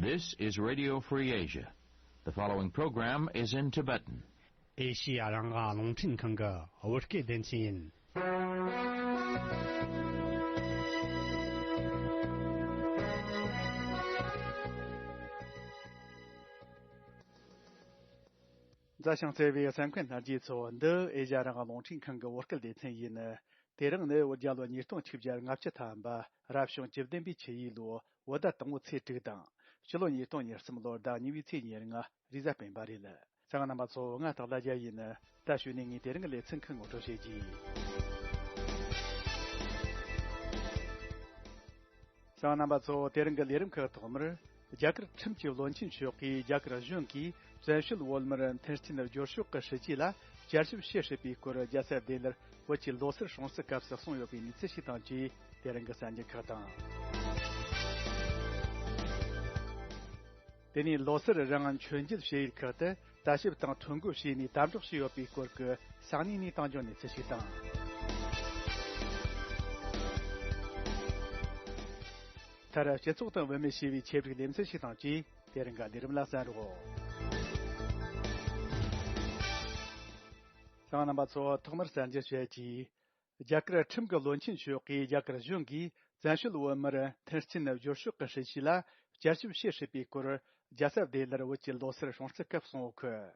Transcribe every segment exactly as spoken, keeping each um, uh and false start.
This is Radio Free Asia. The following program is in Tibetan. ཨེ་ཤི་ཡ་རང་དབང་རླུང་འཕྲིན་ཁང་གི་བོད་སྐད་སྡེ་ཚན་ཡིན། མཛའ་ཞིང་བརྩེ་བའི་གསན་མཁན་རྣམས་ཀྱིས་ཚོ་འདི་ཨེ་ཤ་ཡ་རང་དབང་རླུང་འཕྲིན་ཁང་གི་བོད་སྐད་སྡེ་ཚན་ཡིན། དེ་རིང་ནི་བོད་རྒྱལ་ལོ་ཉིས་སྟོང་ཆིག་བརྒྱ་ལྔ་བཅུ་ཐམ་པ་རབ་བྱུང་བཅུ་བདུན་པའི་ཆུ་ཡོས་ལོ་བོད་ཟླ་དང་པོ་ཚེས་དྲུག་དང་། སྤྱི་ལོ་ཉིས་སྟོང་ཉེར་གསུམ་ལོར་ཟླ་གཉིས་པའི་ཚེས་ཉེར་ལྔ་རེས་གཟའ་སྤེན་པ་རེད། གསན་མཁན་རྣམ་པ་ཚོ་ང་སྟག་ལྷ་རྒྱལ་ཡིན། ད་གཞུག་ནས་ངས་དེ་རིང་གི་ལེ་ཚན་ཁག་ངོ་སྤྲོད་བྱེད་ཀྱི། གསན་མཁན་རྣམ་པ་ཚོ་དེ་རིང་གི་ལས་རིམ་ཁག་ཐོག་མར། རྒྱ་གར་ཁྲིམས་ཀྱི་བློན་ཆེན་མཆོག་གིས་རྒྱ་གར་གཞུང་གིས་བཙན་བྱོལ་བོད་མིར་མཐུན་རྐྱེན་སྦྱོར་ཕྱོགས་ཀྱི་སྲིད་ཇུས་ལ་བསྐྱར་ཞིབ་བྱེད་སྲིད་པའི་སྐོར་རྒྱལ་ས་ལྡི་ལིར་བོད་ཀྱི་ལོ་སར་སྲུང་བརྩི་སྐབས་སུ་གསུངས་ཡོད་པའི་གནས་ཚུལ་ཞིག་དང་བཅས་དེ་རིང་གི་གསར་འགྱུར་ཁག་དང་། དེ་ནས་ལོ་སར་རིང་མཆོད་མཇལ་བྱེད་ཡུལ་ཁག་ཏུ་ལྟ་ཞིབ་དང་ཐོ་འགོད་བྱས་ནས་དམ་དྲག་བྱས་ཡོད་པའི་སྐོར་གྱི་ས་གནས་ནས་བཏང་རྒྱུ་གནས་ཚུལ་ཞིག་དང་། མཐར་སྤྱི་ཚོགས་དང་བུད་མེད་ཞེས་པའི་ཆེད་བསྒྲིགས་ལེ་ཚན་ཞིག་དང་བཅས་དེ་རིང་གི་ལས་རིམ་ལ་གསན་རོགས། གསན་མཁན་རྣམ་པ་ཚོ་ཐོག་མར་གསར་འགྱུར་བཤད་ཀྱིས། རྒྱ་གར་ཁྲིམས་ཀྱི་བློན་ཆེན་མཆོག་གིས་རྒྱ་གར་གཞུང་གིས་བཙན་བྱོལ་བོད་མིར་མཐུན་རྐྱེན་སྦྱོར་ཕྱོགས་ཀྱི་སྲིད་ཇུས་ལ་བསྐྱར་ཞིབ་བྱེད་སྲིད་པའི་སྐོར་རྒྱལ་ས་ལྡི་ལིར་བོད་ཀྱི་ལོ་སར་སྲུང་བརྩི་སྐབས་གསུངས་ཡོད་ཁུལ།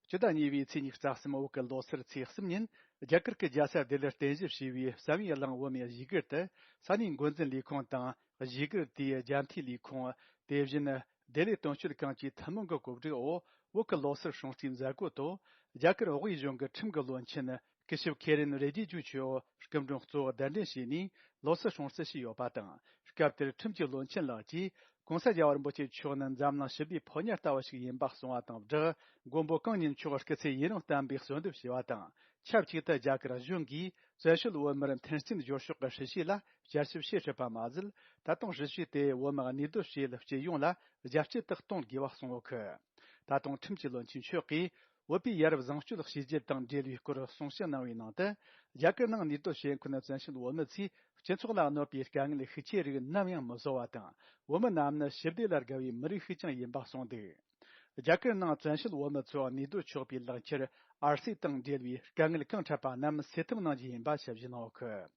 སྤྱི་ཟླ་གཉིས་པའི་ཚེས་ཉི་ཤུ་རྩ་གསུམ་བོད་ཀྱི་ལོ་སར་ཚེས་གསུམ་ཉིན་རྒྱ་གར་གྱི་རྒྱལ་ས་ལྡི་ལིར་རྟེན་གཞི་བྱས་པའི་བསམ་ཡས་གླིང་བོད་མིའི་གཞིས་སྒར་དུ་ས་གནས་འགོ་འཛིན་ལས་ཁུངས་དང་གཞིས་སྒར་དེའི་རྒྱ་མཐའི་ལས་ཁུངས། དེ་བཞིན་ལྡི་ལི་དོན་གཅོད་ཁང་བཅས་ཐུན་མོང་གི་གོ་སྒྲིག་འོག་བོད་ཀྱི་ལོ་སར་སྲུང་བརྩིའི་མཛད་སྒོ་ཐོག་རྒྱ་གར་བོད་གཞུང་གི་ཁྲིམས་ཀྱི་བློན་ཆེན་སྐུ་ཞབས་ཁེ་རེན་རེ་ཇི་ཇུ་མཆོག་སྐུ་མགྲོན་གཙོ་བོ་གདན་འདྲེན་བྱས་ནས་ལོ་སར་སྲུང་བརྩི་བྱས་ཡོད་པ་དང་། སྐབས་དེར་ཁྲིམས་ཀྱི་བློན་ཆེན་ལགས་ཀྱིས་༸གོང་ས་རྒྱལ་བ་རིན་པོ་ཆེ་མཆོག་ནི་འཛམ་གླིང་ཞི་བདེའི་ཕོ་ཉ་ལྟ་བུ་ཞིག་ཡིན་པ་གསུངས་པ་དང་སྦྲགས། མགོན་པོ་གང་ཉིད་མཆོག་སྐུ་ཚེ་ཡུན་རིང་བརྟན་པའི་གསོལ་འདེབས་ཞུས་པ་དང་། ཆབས་ཅིག་ཏུ་རྒྱ་གར་གཞུང་གིས་བཙན་བྱོལ་བོད་མིར་མཐུན་རྐྱེན་སྦྱོར་ཕྱོགས་ཀྱི་སྲིད་ཇུས་ལ་བསྐྱར་ཞིབ་བྱེད་སྲིད་པ་མ་ཟད། ད་དུང་སྲིད་ཇུས་དེ་བོད་མི་གནས་སྡོད་བྱེད་ཡུལ་སྤྱི་ཡོངས་ལ་རྒྱ་སྐྱེད་དུ་གཏོང་དགོས་པ་གསུངས་ཡོད་ཁུལ། ད་དུང་ཁྲིམས་ཀྱི་བློན་ཆེན་མཆོག་གིས་བོད་པའི་ཡ་རབས་བཟང་སྤྱོད་གཤིས་རྒྱུད་དང་འབྲེལ་བའི་སྐོར་གསུང་བཤད་གནང་བའི་ནང་དུ། རྒྱ་གར་ནང་གནས་སྡོད་བྱེད་མཁན་བཙན་བྱོལ་བོད་མི་ཚོས་སྤྱི་ཚོགས་ལ་གནོད་པའི་དཀའ་ངལ་ཤུགས་ཆེ་རིགས་ནམ་ཡང་མི་བཟོ་བ་དང་། བོད་མི་རྣམས་ནི་ཞི་བདེ་ལ་དགའ་བའི་མི་རིགས་ཤིག་ཀྱང་ཡིན་པ་གསུངས་འདུག་རྒྱ་གར་ནང་བཙན་བྱོལ་བོད་མི་ཚོ་གནས་སྡོད་ཆོག་པའི་ལག་ཁྱེར་ཨར་སི་དང་འབྲེལ་བའི་དཀའ་ངལ་གང་འཕྲད་པ་རྣམས་སེལ་ཐབས་གནང་རྒྱུ་ཡིན་པ་ཞིབ་བཤེར་གནང་ཡོད་ཁུལ།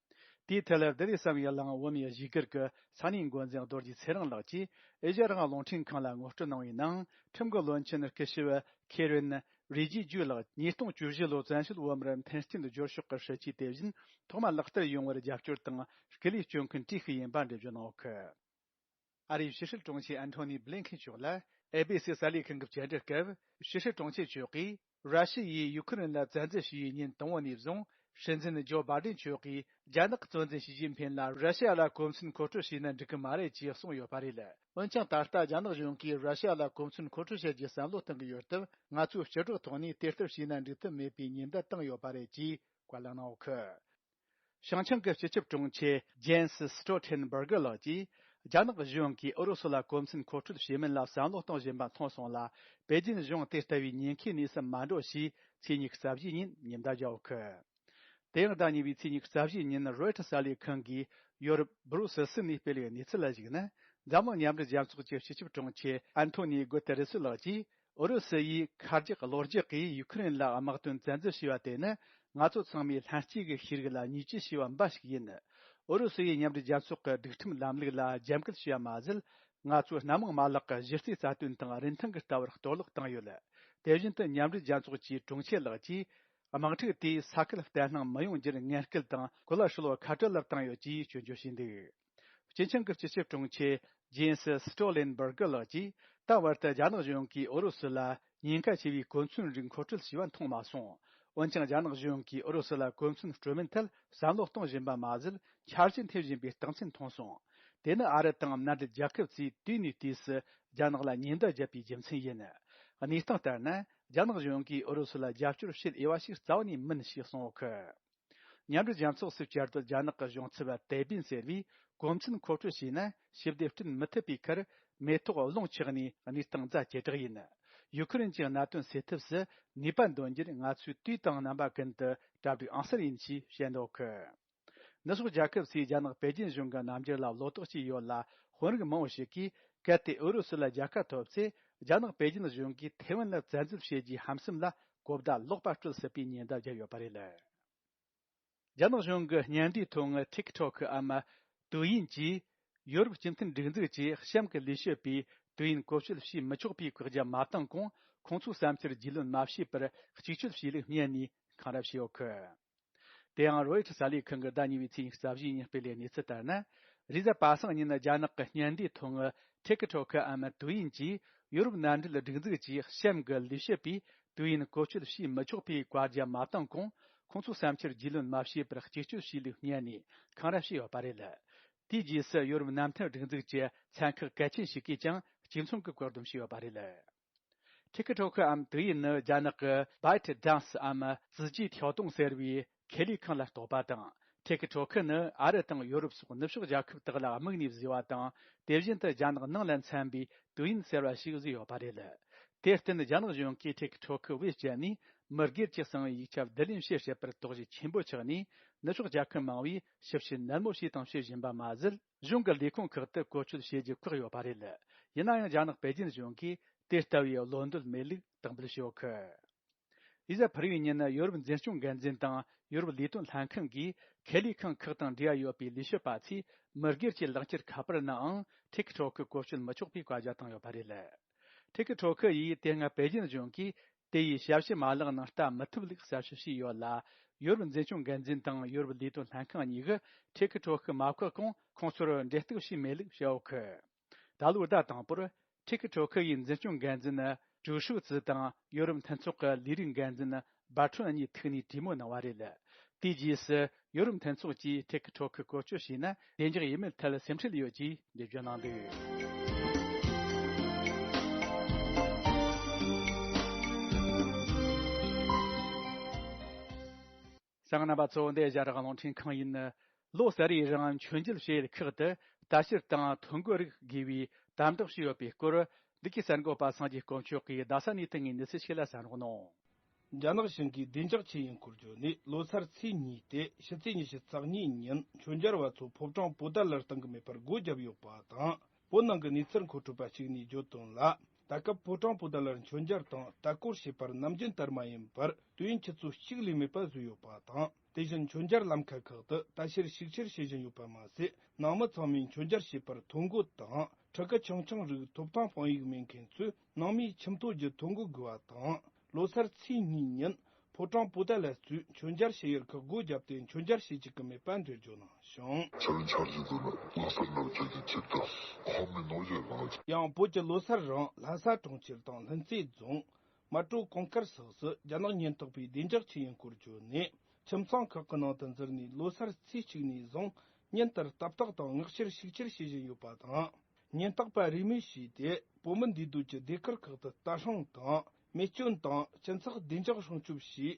དེའི་ཐད་ལྡི་ལི་བསམ་ཡས་གླིང་བོད་མིའི་གཞིས་སྒར་གྱི་ས་གནས་འགོ་འཛིན་རྡོ་རྗེ་ཚེ་རིང་ལགས་ཀྱིས་ཨེ་ཤ་ཡ་རང་དབང་རླུང་འཕྲིན་ཁང་ལ་ངོ་སྤྲོད་གནང་བའི་ནང་། ཁྲིམས་ཀྱི་བློན་ཆེན་སྐུ་ཞབས་ཁེ་རེན་རི་ཇི་ཇུ་ལགས་ཉིས་སྟོང་བཅུ་བཞི་ལོའི་བཙན་བྱོལ་བོད་མིར་མཐུན་རྐྱེན་སྦྱོར་ཕྱོགས་ཀྱི་སྲིད་ཇུས་དེ་བཞིན་ཐོག་མ་ལག་བསྟར་ཡོང་བར་རྒྱབ་སྐྱོར་དང་སྐུ་ལས་བསྐྱོན་མཁན་གྲས་ཤིག་ཡིན་པ་འགྲེལ་བརྗོད་གནང་ཡོད་ཁུལ། ཨ་རིའི་ཕྱི་སྲིད་དྲུང་ཆེ་ཨན་ཐོ་ནི་བྷི་ལིན་ཁེན་མཆོག་ལ་ཨེ་བྷི་སི་གསར་ལས་ཁང་གི་བཅར་འདྲི་སྐབས། ཕྱི་སྲིད་དྲུང་ཆེ་མཆོག་གིས་ར་ཤི་ཡས་ཡུ་ཁུ་རེན་ལ་བཙན་འཛུལ་བྱས་པའི་ཉིན་དང་པོ་ནས་བཟུང་སྲིད་འཛིན་ཇོ་བྷ་ཌེན་མཆོག་གིས་རྒྱ་ནག་གཙོ་འཛིན་ཞི་ཅིན་ཕིན་ལ་ར་ཤི་ཡ་ལ་གོ་མཚོན་མཁོ་སྤྲོད་བྱས་ན་འགྲིག་གི་མ་རེད་ཅེས་གསུངས་ཡོད་པ་རེད། འོན་ཀྱང་ད་ལྟ་རྒྱ་ནག་གཞུང་གིས་ར་ཤི་ཡ་ལ་གོ་མཚོན་མཁོ་སྤྲོད་བྱ་རྒྱུའི་བསམ་བློ་གཏོང་གི་ཡོད་སྟབས། ང་ཚོས་ཕྱི་དྲག་ཐོག་ནས་དེ་ལྟར་བྱས་ན་འགྲིག་ཐབས་མེད་པའི་ཉེན་བརྡ་བཏང་ཡོད་པ་རེད་ཅེས་བཀའ་ལན་གནང་ཡོད་ཁུལ། བྱང་ཆིངས་ཀྱི་སྤྱི་ཁྱབ་དྲུང་ཆེ་ཇེན་སི་སི་ཊོལ་ཊེན་བྷར་གྷི་ལགས་ཀྱིས། རྒྱ་ནག་གཞུང་གིས་ཨུ་རུ་སུ་ལ་གོ་མཚོན་མཁོ་སྤྲོད་བྱེད་མིན་ལ་བསམ་བློ་གཏོང་བཞིན་པ་མཐོང་སོང་ལ། པེ་ཅིན་གཞུང་དེ་ལྟ་བུའི་ཉེན་ཁའི་གནས་སུ་མ་འགྲོ་ཞེས་ཚེས་ཉི་ཤུ་རྩ་བཞིའི་ཉིན་ཉེན་བརྡ་བརྒྱབ་ཡོད་ཁུལ། དེ་ཡང་ཟླ་གཉིས་པའི་ཚེས་ཉི་ཤུ་རྩ་བཞིའི་ཉིན་རོའི་ཊར་གསར་ལས་ཁང་གིས་ཡོ་རོབ་སྦུ་རུ་སེལ་སི་ནས་སྤེལ་བའི་གནས་ཚུལ་ལ་གཞིགས་ན། འཛམ་གླིང་མཉམ་འབྲེལ་རྒྱལ་ཚོགས་ཀྱི་སྤྱི་ཁྱབ་དྲུང་ཆེ་ཨན་ཐོ་ནི་གུ་ཏེ་རེ་སི་ལགས་ཀྱིས། ཨུ་རུ་སུ་ཡིས་ཁ་རྒྱག་གློ་རྒྱག་གིས་ཡུ་ཁུ་རེན་ལ་དམག་དོན་བཙན་འཛུལ་བྱས་པ་དེ་ནི། ང་ཚོ་ཚང་མས་ལྷན་སྐྱེས་ཀྱི་ཤེས་རིག་ལ་བརྙས་བཅོས་བྱས་པ་འབའ་ཞིག་ཡིན། ཨུ་རུ་སུ་ཡིས་མཉམ་འབྲེལ་རྒྱལ་ཚོགས་ཀྱི་སྒྲིག་ཁྲིམས་ལམ་ལུགས་ལ་རྒྱབ་འགལ་བྱས་པ་མ་ཟད། ང་ཚོའི་སྣ་མང་མ་ལག་གི་གཞི་རྩའི་རྩ་དོན་དང་རིན་ཐང་གི་ལྟ་བར་གཏོར་བརླག་བཏང་ཡོད། དེ་བཞིན་དུ་མཉམ་འབྲེལ་རྒྱལ་ཚོགས་ཀྱི་དྲུང་ཆེ་ལགས་ཀྱིས། དམག་འཁྲུག་དེས་ས་ཁུལ་བརྟན་ལྷིང་མི་ཡོང་རྒྱུར་ངན་སྐུལ་དང་གོ་ལ་ཧྲིལ་བོ་ཁ་བྲལ་ལ་བཏང་ཡོད་ཅེས་སྐྱོན་བརྗོད་བྱས་འདུག་སྤྱི་ཁྱབ་ཀྱི་སྤྱི་ཁྱབ་དྲུང་ཆེ་ཇེན་སི་སི་ཊོ་ལེན་བར་གྷི་ལགས་ཀྱིས། ད་བར་དུ་རྒྱ་ནག་གཞུང་གིས་ཨུ་རུ་སུ་ལ་ཉེན་ཁ་ཆེ་བའི་གོ་མཚོན་རིགས་མཁོ་སྤྲོད་བྱས་པ་མཐོང་མ་སོང་། འོན་ཀྱང་། རྒྱ་ནག་གཞུང་གིས་ཨུ་རུ་སུ་ལ་གོ་མཚོན་སྤྲོད་མིན་ཐད་བསམ་བློ་གཏོང་བཞིན་པ་མ་ཟད། འཆར་གཞི་འཐེན་བཞིན་པའི་རྟགས་མཚན་མཐོང་སོང་། དེ་ནི་ཨ་རི་དང་མནའ་འབྲེལ་རྒྱལ་ཁབ་ཚོས་དུས་ནས་དུས་སུ་རྒྱ་ནག་ལ་ཉེན་བརྡ་བརྒྱབ་པའི་རྒྱུ་མཚན་ཡིན། གནས་སྟངས་ལྟར་ན། རྒྱ་ནག་གཞུང་གིས་ཨུ་རུ་སུ་ལ་རྒྱབ་སྐྱོར་བྱེད་འོས་པ་ཞིག་རྩ་བ་ནས་མིན་ཞེས་གསུངས་ཡོད་ཁུལ། མཉམ་འབྲེལ་རྒྱལ་ཚོགས་སུ་བཅར་དུ་རྒྱ་ནག་གི་གཞུང་ཚབ་ཏེ་པིན་ཟེར་བས། གོ་མཚོན་མཁོ་སྤྲོད་བྱས་ན་ཞི་བདེ་བསྐྲུན་མི་ཐུབ་པའི་ཁར། མེ་ཏོག་རླུང་ཆགས་ནས་གནས་སྟངས་ཛ་ཇེ་དྲག་ཡིན། ཡུ་ཁུ་རེན་གྱི་མནའ་དོན་སེལ་ཐབས་སུ་ནུས་པ་འདོན་རྒྱུར་ང་ཚོས་དུས་དང་རྣམ་པ་ཀུན་ཏུ་གྲ་སྒྲིག་ཨང་གསར་ཡིན་ཞེས་བཤད་འདུག་གི། ནུབ་ཕྱོགས་རྒྱལ་ཁབ་ཚོས་རྒྱ་ནག་པེ་ཅིན་གཞུང་གི་རྣམ་འགྱུར་ལ་བློ་དོགས་བྱས་ཡོད་ལ། དཔོན་རིགས་མང་བོ་ཞིག་གིས་ གལ་ཏེ་ཨུ་རུ་སུ་ལ་རྒྱལ་ཁ་ཐོབ་ཚེ། རྒྱ་ནག་པེ་ཅིན་གཞུང་གིས་ཐེ་ཝན་ལ་བཙན་འཛུལ་བྱེད་རྒྱུའི་ཧམ་སེམས་ལ་གོ་བརྡ་ལོག་པ་སྤྲོད་སྲིད་པའི་ཉེན་བརྡ་བརྒྱབ་ཡོད་པ་རེད། རྒྱ་ནག་གཞུང་གི་བརྙན་འདྲའི་ཐོག་ངི་ཐིག་ཐོག་གི་ཨམ་ཏུའུ་ཡིན་གྱིས། ཡོ་རོབ་སྤྱི་མཐུན་སྒྲིག་འཛུགས་ཀྱིས་གཤམ་གྱི་ལས་བྱེད་པས་ཏུའུ་ཡིན་བཀོལ་སྤྱོད་བྱེད་མི་ཆོག་པའི་བཀག་རྒྱ་མ་བཏང་གོང་། ཁོང་ཚོའི་བསམ་འཆར་རྒྱུས་ལོན་མ་བྱས་པར་གཅིག་སྤྱོད་བྱས་ལུགས་སྨྲས་ནས་འཁང་ར་བྱས་ཡོད་གི། དེ་ཡང་རོའི་ཊར་གསར་ལས་ཁང་གིས་ཟླ་གཉིས་པའི་ཚེས་ཉི་ཤུ་རྩ་བཞིའི་ཉིན་སྤེལ་བའི་གནས་ཚུལ་ལྟར་ན། རེས་གཟའ་པ་སངས་ཉིན་རྒྱ་ནག་གི་བརྙན་འདྲའི་ཐོག་ངི་ཐེ་ཁི་ཁྲོ་ཁི་ཨམ་ཏུའུ་ཡིན་གྱིས། ཡོ་རོབ་མནའ་འབྲེལ་སྒྲིག་འཛུགས་ཀྱིས་གཤམ་གྱི་ལས་བྱེད་པས་ཏུའུ་ཡིན་བཀོལ་སྤྱོད་བྱེད་མི་ཆོག་པའི་བཀའ་རྒྱ་མ་བཏང་གོང་། ཁོང་ཚོའི་བསམ་འཆར་རྒྱུས་ལོན་མ་བྱས་པར་གཅིག་སྤྱོད་བྱས་ལུགས་སྨྲས་ནས་འཁང་ར་བྱས་ཡོད་པ་རེད། དེའི་རྗེས་སུ་ཡོ་རོབ་མནའ་མཐུན་སྒྲིག་འཛུགས་ཀྱི་ཚན་ཁག་གལ་ཆེན་ཞིག་གིས་ཀྱང་གཅིག་མཚུངས་ཀྱི་བཀག་སྡོམ་བྱས་ཡོད་པ་རེད། ཐེ་ཁི་ཁྲོ་ཁི་ཨམ་ཏུའུ་ཡིན་ནི་རྒྱ་ནག་གི་བའི་ཏི་ཌན་སི་ཨམ་ཙི་ཇི་ཐའོ་ཏུང་ཟེར་བའི་ཁེ་ལས་ཁང་ལ་གཏོགས་པ་དང་། ཐེ་ཁི་ཁྲོ་ཁི་ནི་ཨ་རི་དང་ཡོ་རོབ་སོགས་ནུབ་ཕྱོགས་རྒྱལ་ཁབ་དག་ལ་དམིགས་ནས་བཟོས་པ་དང་། དེ་བཞིན་དུ་རྒྱ་ནག་ནང་ལ་འཚམ་པའི་ཏུའུ་ཡིན་ཟེར་བ་ཞིག་བཟོས་ཡོད་པ་རེད། དེར་བརྟེན་རྒྱ་ནག་གཞུང་གིས་ཐེ་ཁི་ཁྲོ་ཁི་བེད་སྤྱད་ནས་མི་སྒེར་གྱི་གསང་བའི་ཡིག་ཆ་བསྡུ་ལེན་བྱེད་སྲིད་པར་དོགས་གཞི་ཆེན་པོ་ཆགས་ནས། ནུབ་ཕྱོགས་རྒྱལ་ཁབ་མང་བོས་ཞིབ་བཤེར་ནན་མོ་བྱས་དང་བྱེད་བཞིན་པ་མ་ཟད། གཞུང་གི་ལས་ཁུངས་ཁག་ཏུ་བཀོལ་སྤྱོད་བྱེད་རྒྱུ་བཀག་ཡོད་པ་རེད། ཡིན་ན་ཡང་རྒྱ་ནག་པེ་ཅིན་གཞུང་གིས་དེ་ལྟ་བུའི་བློ་འདོད་མེད་ལུགས་དག་འབུལ་བྱས་ཡོད་གི། རེས་གཟའ་ཕུར་བུའི་ཉིན་ཡོ་རོབ་འཛིན་སྐྱོང་འགན་འཛིན་དང་ཡོ་རོབ་ལས་དོན་ལྷན་ཁང་གིས་ཁེ་ལས་ཁང་ཁག་དང་འབྲེལ་བ་ཡོད་པའི་ལས་བྱེད་པ་ཚོས་མི་སྒེར་གྱི་ལག་འཁྱེར་ཁ་པར་ནའང་ཐེ་ཁི་ཁྲོ་ཁི་བཀོལ་སྤྱོད་མི་ཆོག་པའི་བཀའ་རྒྱ་བཏང་ཡོད་པ་རེད། ཐེ་ཁི་ཁྲོ་ཁི་ཡིས་དེ་སྔ་པེ་ཅིན་གཞུང་གིས་དེ་ཡི་ཞབས་ཞུ་མ་ལག་ནང་ལྟ་མི་ཐུབ་ལུགས་གསལ་བཤད་བྱས་ཡོད་ལ། ཡོ་རོབ་འཛིན་སྐྱོང་འགན་འཛིན་དང་ཡོ་རོབ་ལས་དོན་ལྷན་ཁང་གཉིས་ཀྱིས་ཐེ་ཁི་ཁྲོ་ཁི་མ་བཀག་གོང་ཁོང་ཚོར་འབྲེལ་གཏུག་བྱས་མེད་ལུགས་བཤད་ཡོད་གི། ད་ལོའི་ཟླ་དང་པོར་ཐེ་ཁི་ཁྲོ་ཁི་ཡི་འཛིན་སྐྱོང་འགན་འཛིན་ཀྲུའུ་ཧྲུའུ་ཙི་དང་ཡོ་རོབ་མཐུན་ཚོགས་ཀྱི་ལས་རིགས་འགན་འཛིན་བར་ཁྲོན་གཉིས་ཐུག་ནས་གྲོས་མོལ་གནང་བ་རེད། དེའི་རྗེས་སུ་ཡོ་རོབ་མཐུན་ཚོགས་ཀྱིས་ཐེ་ཁི་ཁྲོ་ཁི་བཀོལ་སྤྱོད་བྱས་ན་བདེ་འཇགས་ཡིན་མིན་ཐད་སེམས་ཁྲལ་ཡོད་ཅེས་འགྲེལ་བརྗོད་གནང་འདུག་གསན་མཁན་རྣམ་པ་ཚོ། འདི་ཨེ་ཤ་ཡ་རང་དབང་རླུང་འཕྲིན་ཁང་ཡིན། ལོ་གསར་བའི་རིང་མཆོད་མཇལ་བྱེད་ཡུལ་ཁག་ཏུ་ལྟ་བཤལ་དང་ཐོ་འགོད་རིགས་དགོས་པའི་དམ་དྲག་བྱས་ཡོད་པའི་སྐོར། འདི་གའི་གསར་འགོད་པ་སངས་རྒྱས་དཀོན་མཆོག་གིས་རྡ་ས་ནས་བཏང་བའི་གནས་ཚུལ་ཞིག་ལ་གསན་རོགས་གནང་། རྒྱ་ནག་གཞུང་གིས་བདེ་འཇགས་ཆེད་ཡིན་སྐོར་བརྗོད་ནས། ལོ་སར་ཚེས་གཉིས་ཏེ་ཕྱི་ཚེས་ཉི་ཤུ་རྩ་གཉིས་ཉིན་མཆོད་མཇལ་བ་ཚོ་ཕོ་བྲང་པོ་ཏཱ་ལར་གཏོང་གི་མེད་པར་སྒོ་བརྒྱབ་ཡོད་པ་དང་། བོད་ནང་གི་གནས་ཚུལ་མཁོ་སྤྲོད་པ་གཅིག་ནས་བརྗོད་དོན་ལ། ད་སྐབས་ཕོ་བྲང་པོ་ཏཱ་ལར་མཆོད་མཇལ་དང་ལྟ་སྐོར་བྱེད་པར་ནམ་རྒྱུན་ལྟར་མ་ཡིན་པར་དུས་ཡུན་ཆུ་ཚོད་གཅིག་ལས་མེད་པ་བཟོས་ཡོད་པ་དང་། དེ་བཞིན་མཆོད་མཇལ་ལམ་ཁ་ཁག་ཏུ་ལྟ་བཤལ་ཞིབ་བཤེར་བྱེད་བཞིན་ཡོད་པ་མ་ཟད། ནང་མི་ཚང་མས་མཆོད་མཇལ་བྱེད་པར་ཐོ་འགོད་དང་། ཕྲུ་གུ་ཆུང་ཆུང་རིགས་ཐོབ་ཐང་དཔང་ཡིག་མེད་མཁན་ཚོས་ནང་མིའི་ཁྱིམ་ཐོ་བརྒྱུད་ཐོ་འགོད་དགོས་པ་དང་། ལོ་སར་ཚེས་གཉིས་ཉིན་ཕོ་བྲང་པོ་ཏཱ་ལ་གཙོས་མཆོད་མཇལ་བྱེད་ཡུལ་ཁག་སྒོ་བརྒྱབ་སྟེ་མཆོད་མཇལ་བྱེད་བཅུག་གི་མེད་པ་འགྲེལ་བརྗོད་གནང་བྱུང་། ཆར་ཆར་གྱི་དུས་ན་ལོ་སར་ནག་ཆུ་གི་ཆིབས་དང་ཁོང་མི་ནོར་བཞིན་ལངས། ཡང་བོད་ཀྱི་ལོ་སར་རིང་ལྷ་ས་གྲོང་ཁྱེར་དང་ལྷུན་རྩེ་རྫོང་། མལ་གྲོ་གུང་དཀར་སོགས་སུ་རྒྱ་ནག་ཉེན་རྟོག་པས་བདེ་འཇགས་ཆེད་ཡིན་སྐོར་བརྗོད་ནས། ཁྱིམ་ཚང་ཁག་གི་ནང་དུ་འཛུལ་ནས་ལོ་སར་ཚེས་གཅིག་ནས་བཟུང་ཉིན་ལྟར་ལྟ་བརྟག་དང་མངགས་བཤེར་ཞིབ་བཤེར་བྱེད་བཞིན་ཡོད་པ་དང་། ཉེན་རྟོག་པ་རེས་མོས་བྱས་ཏེ། བོད་མི་འདུས་སྡོད་ཀྱི་སྡེ་ཁུལ་ཁག་ཏུ་ལྟ་སྲུང་དང་། རྨས་སྐྱོན་དང་སྤྱི་ཚོགས་བདེ་འཇགས་སྲུང་སྐྱོབ་བྱས།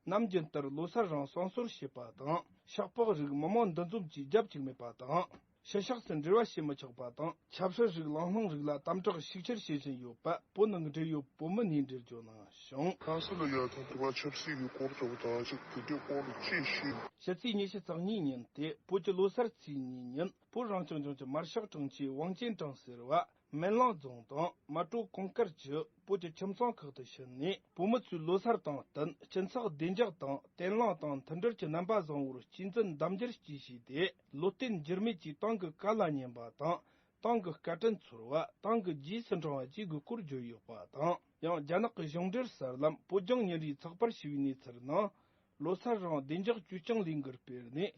ནམ་རྒྱུན་ལྟར་ལོ་སར་རིང་གསང་གསོལ་བྱེད་པ་དང་། ཤག་པགས་རིགས་མི་མང་འདུ་འཛོམས་ཀྱིས་རྒྱབ་བཅུག་མེད་པ་དང་། ཕྱི་ཕྱོགས་སུ་འབྲེལ་བ་བྱེད་མི་ཆོག་པ་དང་། ཆབ་སྲིད་རིགས་ལམ་ལྷོང་རིགས་ལ་དམ་དྲག་ཤུགས་ཆེར་བྱེད་བཞིན་ཡོད་པ་བོད་ནང་འབྲེལ་ཡོད་བོད་མི་ནས་འགྲེལ་བརྗོད་གནང་བྱུང་། ཁ་སང་ལ་ཡ་ཐང་དུ་བ་ཆབ་སྲིད་ཀྱི་སྐོར་ཐོག་ད་ཅིག་དེ་གའི་སྐོར་ལ་ཅིག་ཤེས། ཕྱི་ཚེས་ཉི་ཤུ་རྩ་གཉིས་ཉིན་ཏེ་བོད་ཀྱི་ལོ་སར་ཚེས་གཉིས་ཉིན་བོད་རང་སྐྱོང་ལྗོངས་ཀྱི་མར་ཤག་དྲུང་ཆེ་ཝང་ཅན་ཀྲང་ཟེར་བ། མན་ལང་རྫོང་དང་མལ་གྲོ་གུང་དཀར་གྱི་བོད་ཀྱི་ཁྱིམ་ཚང་ཁག་ཏུ་ཕྱིན་ནས། བོད་མི་ཚོས་ལོ་སར་དང་བསྟུན་སྤྱི་ཚོགས་བདེ་འཇགས་དང་བརྟན་ལྷིང་དང་མཐུན་སྒྲིལ་གྱི་རྣམ་པ་བཟང་བོར་གཅེས་འཛིན་གདམ་འཇལ་གྱིས་བྱས་ཏེ། ལོ་རྟེན་འགྱུར་མེད་ཀྱི་ཏང་གི་བཀའ་ལ་ཉན་པ་དང་། ཏང་གི་བཀའ་དྲིན་ཚོར་བ། ཏང་གི་རྗེས་སུ་འབྲང་བ་བཅས་དགོས་སྐོར་བརྗོད་ཡོད་པ་དང་། ཡང་རྒྱ་ནག་གི་གཞུང་འབྲེལ་གསར་ལམ་བོད་ལྗོངས་ཉིན་རེའི་ཚགས་པར་ཞེས་པའི་གནས་ཚུལ་ནང་། ལོ་སར་རིང་བདེ་འཇགས་བཅོས་སྐྱོང་ལས་འགུལ་སྤེལ་ནས།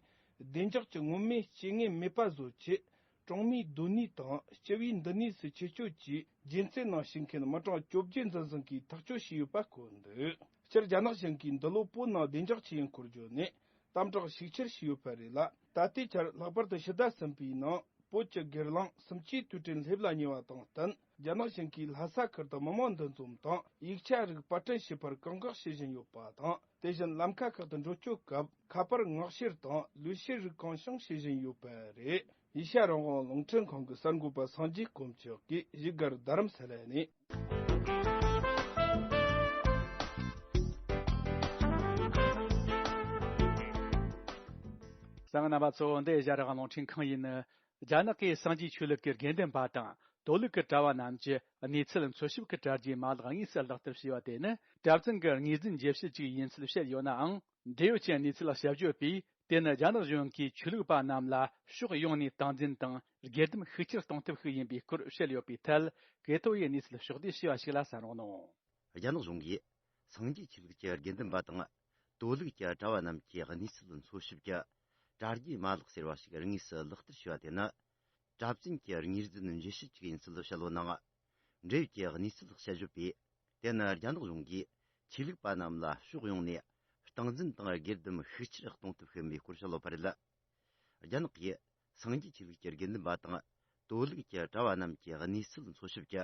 བདེ་འཇགས་ཀྱི་མངོན་མེད་རྐྱེན་ངན་མེད་པ་བཟོ་ཆེད། གྲོང་མིའི་སྡོད་གནས་དང་སྤྱི་བའི་འདུ་གནས་སུ་ཆེད་སྐྱོད་ཀྱིས་རྒྱུན་རྩེ་ནང་བྱེད་མཁན་མི་གྲངས་བཅོ་བརྒྱད་འཛིན་བཟུང་གིས་ཐག་གཅོད་བྱས་ཡོད་པ་བཀོད་འདུག་སྤྱིར་རྒྱ་ནག་གཞུང་གིས་འདི་ལོ་བོད་ནང་བདེ་འཇགས་ཆེད་ཡིན་སྐོར་བརྗོད་ནས་དམ་དྲག་ཤུགས་ཆེར་བྱས་ཡོད་པ་རེད་ལ། ད་ལྟའི་ཆར་ལྷག་པར་དུ་ཕྱི་ཟླ་གསུམ་པའི་ནང་བོད་ཀྱི་སྒེར་ལངས་གསུམ་བཅུའི་དུས་དྲན་སླེབས་ལ་ཉེ་བ་དང་བསྟུན། རྒྱ་ནག་གཞུང་གིས་ལྷ་ས་ཁུལ་དུ་མི་མང་འདུ་འཛོམས་དང་ཡིག་ཆ་རིགས་པར་སྐྲུན་བྱེད་པར་བཀག་འགོག་བྱེད་བཞིན་ཡོད་པ་དང་། དེ་བཞིན་ལམ་ཁ་ཁག་ཏུ་འགྲོ་སྐྱོད་སྐབས་ཁ་པར་མངགས་བཤེར་དང་ལུས་བཤེར་རིགས་གང་བྱུང་བྱེད་བཞིན་ཡོད་པ་རེད། ཨེ་ཤ་ཡ་རང་དབང་རླུང་འཕྲིན་ཁང་གི་གསར་འགོད་པ་སངས་རྒྱས་དཀོན་མཆོག་གིས་བཞུགས་སྒར་རྡ་རམ་ས་ལ་ནས། གསན་མཁན་རྣམ་པ་ཚོ། འདི་ཨེ་ཤ་ཡ་རང་དབང་རླུང་འཕྲིན་ཁང་ཡིན། རྒྱ་ནག་གི་སངས་རྒྱས་ཆོས་ལུགས་ཀྱི་དགེ་འདུན་པ་དང་ དོ་ལུགས་ཀྱི་གྲྭ་བ་རྣམས་ཀྱི་གནས་ཚུལ་འཚོལ་ཞིབ་ཀྱི་གྲ་རྒྱས་མ་ལག་དངོས་སུ་ལག་བསྟར་བྱས་པ་དེ་ནི་གྲྭ་བཙུན་གྱི་ངོས་འཛིན་བརྗེད་གཞི་ཅིག་ཡིན་ཚུལ་བཤད་ཡོད་ནའང་། འབྲེལ་ཡོད་ཀྱི་གནས་ཚུལ་དཔྱད་བརྗོད་པས། དེ་ནི་རྒྱ་ནག་གཞུང་གིས་ཆོས་ལུགས་པ་རྣམས་ལ་ཕྱོགས་ཡོངས་ནས་སྟངས་འཛིན་དང་སྒེར་སྡེམ་ཤུགས་ཆེར་གཏོང་ཐབས་ཤིག་ཡིན་པའི་སྐོར་བཤད་ཡོད་པའི་ཐད། ཀེ་ཐོ་ཡིས་གནས་ཚུལ་ཕྱོགས་བསྡུས་བྱས་པ་ཞིག་ལ་གསན་རོགས་གནང་། རྒྱ་ནག་གཞུང་གིས་སངས་རྒྱས་ཆོས་ལུགས་ཀྱི་དགེ་འདུན་པ་དང་། དོ་ལུགས་ཀྱི་གྲྭ་བ་རྣམས་ཀྱི་གནས་ཚུལ་འཚོལ་ཞིབ་ཀྱི་གྲ་རྒྱས་མ་ལག་ཟེར་བ་ཞིག་དངོས་སུ་ལག་བསྟར་བྱས་པ་དེ་ནི། གྲྭ་བཙུན་གྱི་ངོས་འཛིན་བརྗེད་གཞི་ཅིག་ཡིན་ཚུལ་བཤད་ཡོད་ནའང་། འབྲེལ་ཡོད་ཀྱི་གནས་ཚུལ་དཔྱད་བརྗོད་པས། དེ་ནི་རྒྱ་ནག་གཞུང་གིས་ཆོས་ལུགས་པ་རྣམས་ལ་ཕྱོགས་ཡོངས་ནས་སྟངས་འཛིན་དང་སྒེར་སྡེམ་ཤུགས་ཆེར་གཏོང་ཐབས་ཤིག་ཡིན་པའི་སྐོར་བཤད་ཡོད་པ་རེད། རྒྱ་ནག་གིས་སངས་རྒྱས་ཆོས་ལུགས་ཀྱི་དགེ་འདུན་པ་དང་། དོ་ལུགས་ཀྱི་གྲྭ་བ་རྣམས་ཀྱི་གནས་ཚུལ་འཚོལ་ཞིབ་ཀྱི་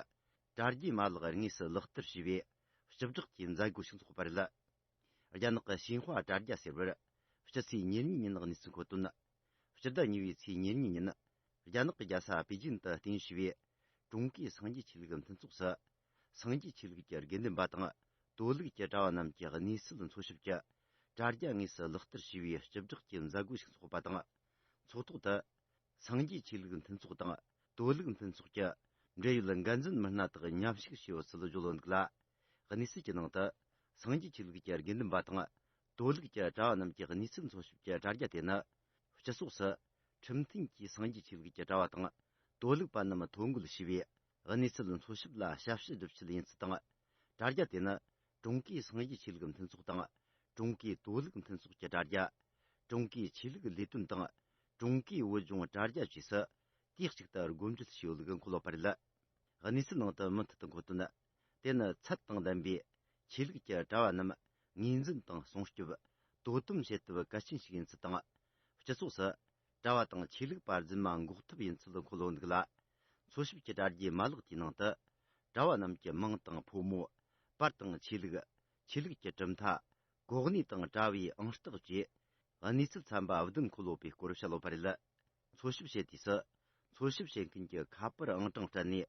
གྲ་རྒྱས་མ་ལག་དངོས་སུ་ལག་བསྟར་བྱས་པའི་སྤྱི་བསྒྲགས་ཀྱི་མཛད་སྒོ་ཞིག་འཚོགས་པ་རེད། རྒྱ་ནག་གི་ཞིན་ཧྭ་དྲ་རྒྱ་ཟེར་བར། སྤྱི་ཚེས་ཉེར་གཉིས་ཉིན་གནས་ཚུལ་མཁོ་དོན། སྤྱི་ཟླ་གཉིས་པའི་ཚེས་ཉེར་གཉིས་ཉིན། རྒྱ་ནག་གི་རྒྱལ་ས་པེ་ཅིན་དུ་རྟེན་གཞི་བའི་ཀྲུང་གོའི་སངས་རྒྱས་ཆོས་ལུགས་མཐུན་ཚོགས་སུ། སངས་རྒྱས་ཆོས་ལུགས་ཀྱི་དགེ་འདུན་པ་དང་། དོ་ལུགས་ཀྱི་གྲྭ་བ་རྣམས་ཀྱི་གནས་ཚུལ་འཚོལ་ཞིབ་ཀྱི་དྲ་རྒྱ་དངོས་སུ་ལག་བསྟར་བྱས་པའི་སྤྱི་བསྒྲགས་ཀྱི་མཛད་སྒོ་ཞིག་འཚོགས་པ་དང་། ཚོགས་ཐོག་ཏུ། སངས་རྒྱས་ཆོས་ལུགས་མཐུན་ཚོགས་དང་། དོ་ལུགས་མཐུན་ཚོགས་ཀྱི་འབྲེལ་ཡོད་འགན་འཛིན་མི་སྣ་དག་མཉམ་ཞུགས་བྱས་ཡོད་ཚུལ་བརྗོད་ཡོད་འདུག་ལ། གནས་ཚུལ་གྱི་ནང་དུ། སངས་རྒྱས་ཆོས་ལུགས་ཀྱི་དགེ་འདུན་པ་དང་། དོ་ལུགས་ཀྱི་གྲྭ་བ་རྣམས་ཀྱི་གནས་ཚུལ་འཚོལ་ཞིབ་ཀྱི་དྲ་རྒྱ་དེ་ནི། སྤྱི་ཚོགས་སུ། ཁྲིམས་མཐུན་གྱིས་སངས་རྒྱས་ཆོས་ལུགས་ཀྱི་གྲྭ་བ་དང་། དོ་ལུགས་པ་རྣམས་ཐོ་འགོད་བྱས་པའི་གནས་ཚུལ་འཚོལ་ཞིབ་ལ་ཞབས་ཞུ་སྒྲུབ་ཆེད་ཡིན་ཚུལ་དང་། དྲ་རྒྱ་དེ་ནི། ཀྲུང་གོའི་སངས་རྒྱས་ཆོས་ལུགས་མཐུན་ཚོགས་དང་། ཀྲུང་གོའི་དོ་ལུགས་མཐུན་ཚོགས་ཀྱི་དྲ་རྒྱ། ཀྲུང་གོའི་ཆོས་ལུགས་ལས་དོན་དང་། ཀྲུང་གོའི་བོད་ལྗོངས་དྲ་རྒྱ་བཅས་སུ། དུས་གཅིག་ཏུ་སྒོ་འབྱེད་བྱས་ཡོད་ལུགས་འཁོད་ཡོད་པ་རེད། གནས་ཚུལ་ནང་དུ་མུ་མཐུད་དུ་འཁོད་དོན། དེ་ནི་ཚད་དང་ལྡན་པའི་ཆོས་ལུགས་ཀྱི་གྲྭ་བ་རྣམས་ངོས་འཛིན་དང་སྲུང་སྐྱོབ། དོ་དམ་བྱེད་ཐབས་གལ་ཆེན་ཞིག་ཡིན་ཚུལ་དང་། སྤྱི་ཚོགས་སུ་གྲྭ་བ་དང་ཆོས་ལུགས་པ་རྫུན་མ་འགོག་ཐབས་ཡིན་ཚུལ་འཁོད་ཡོད་འདུག་ལ། འཚོལ་ཞིབ་ཀྱི་དྲ་རྒྱའི་མ་ལག་དེའི་ནང་དུ། གྲྭ་བ་རྣམས་ཀྱི་མིང་དང་ཕོ་མོ། པར་དང་ཆོས་ལུགས། ཆོས་ལུགས་ཀྱི་གྲུབ་མཐའ། གོ་གནས་དང་གྲྭ་བའི་ཨང་རྟགས་བཅས། གནས་ཚུལ་ཚན་པ་བདུན་འཁོད་ཡོད་པའི་སྐོར་བཤད་ཡོད་པ་རེད། འཚོལ་ཞིབ་བྱེད་དུས་སུ། འཚོལ་ཞིབ་བྱེད་མཁན་གྱི་ཁ་པར་ཨང་གྲངས་སྤྲད་ནས།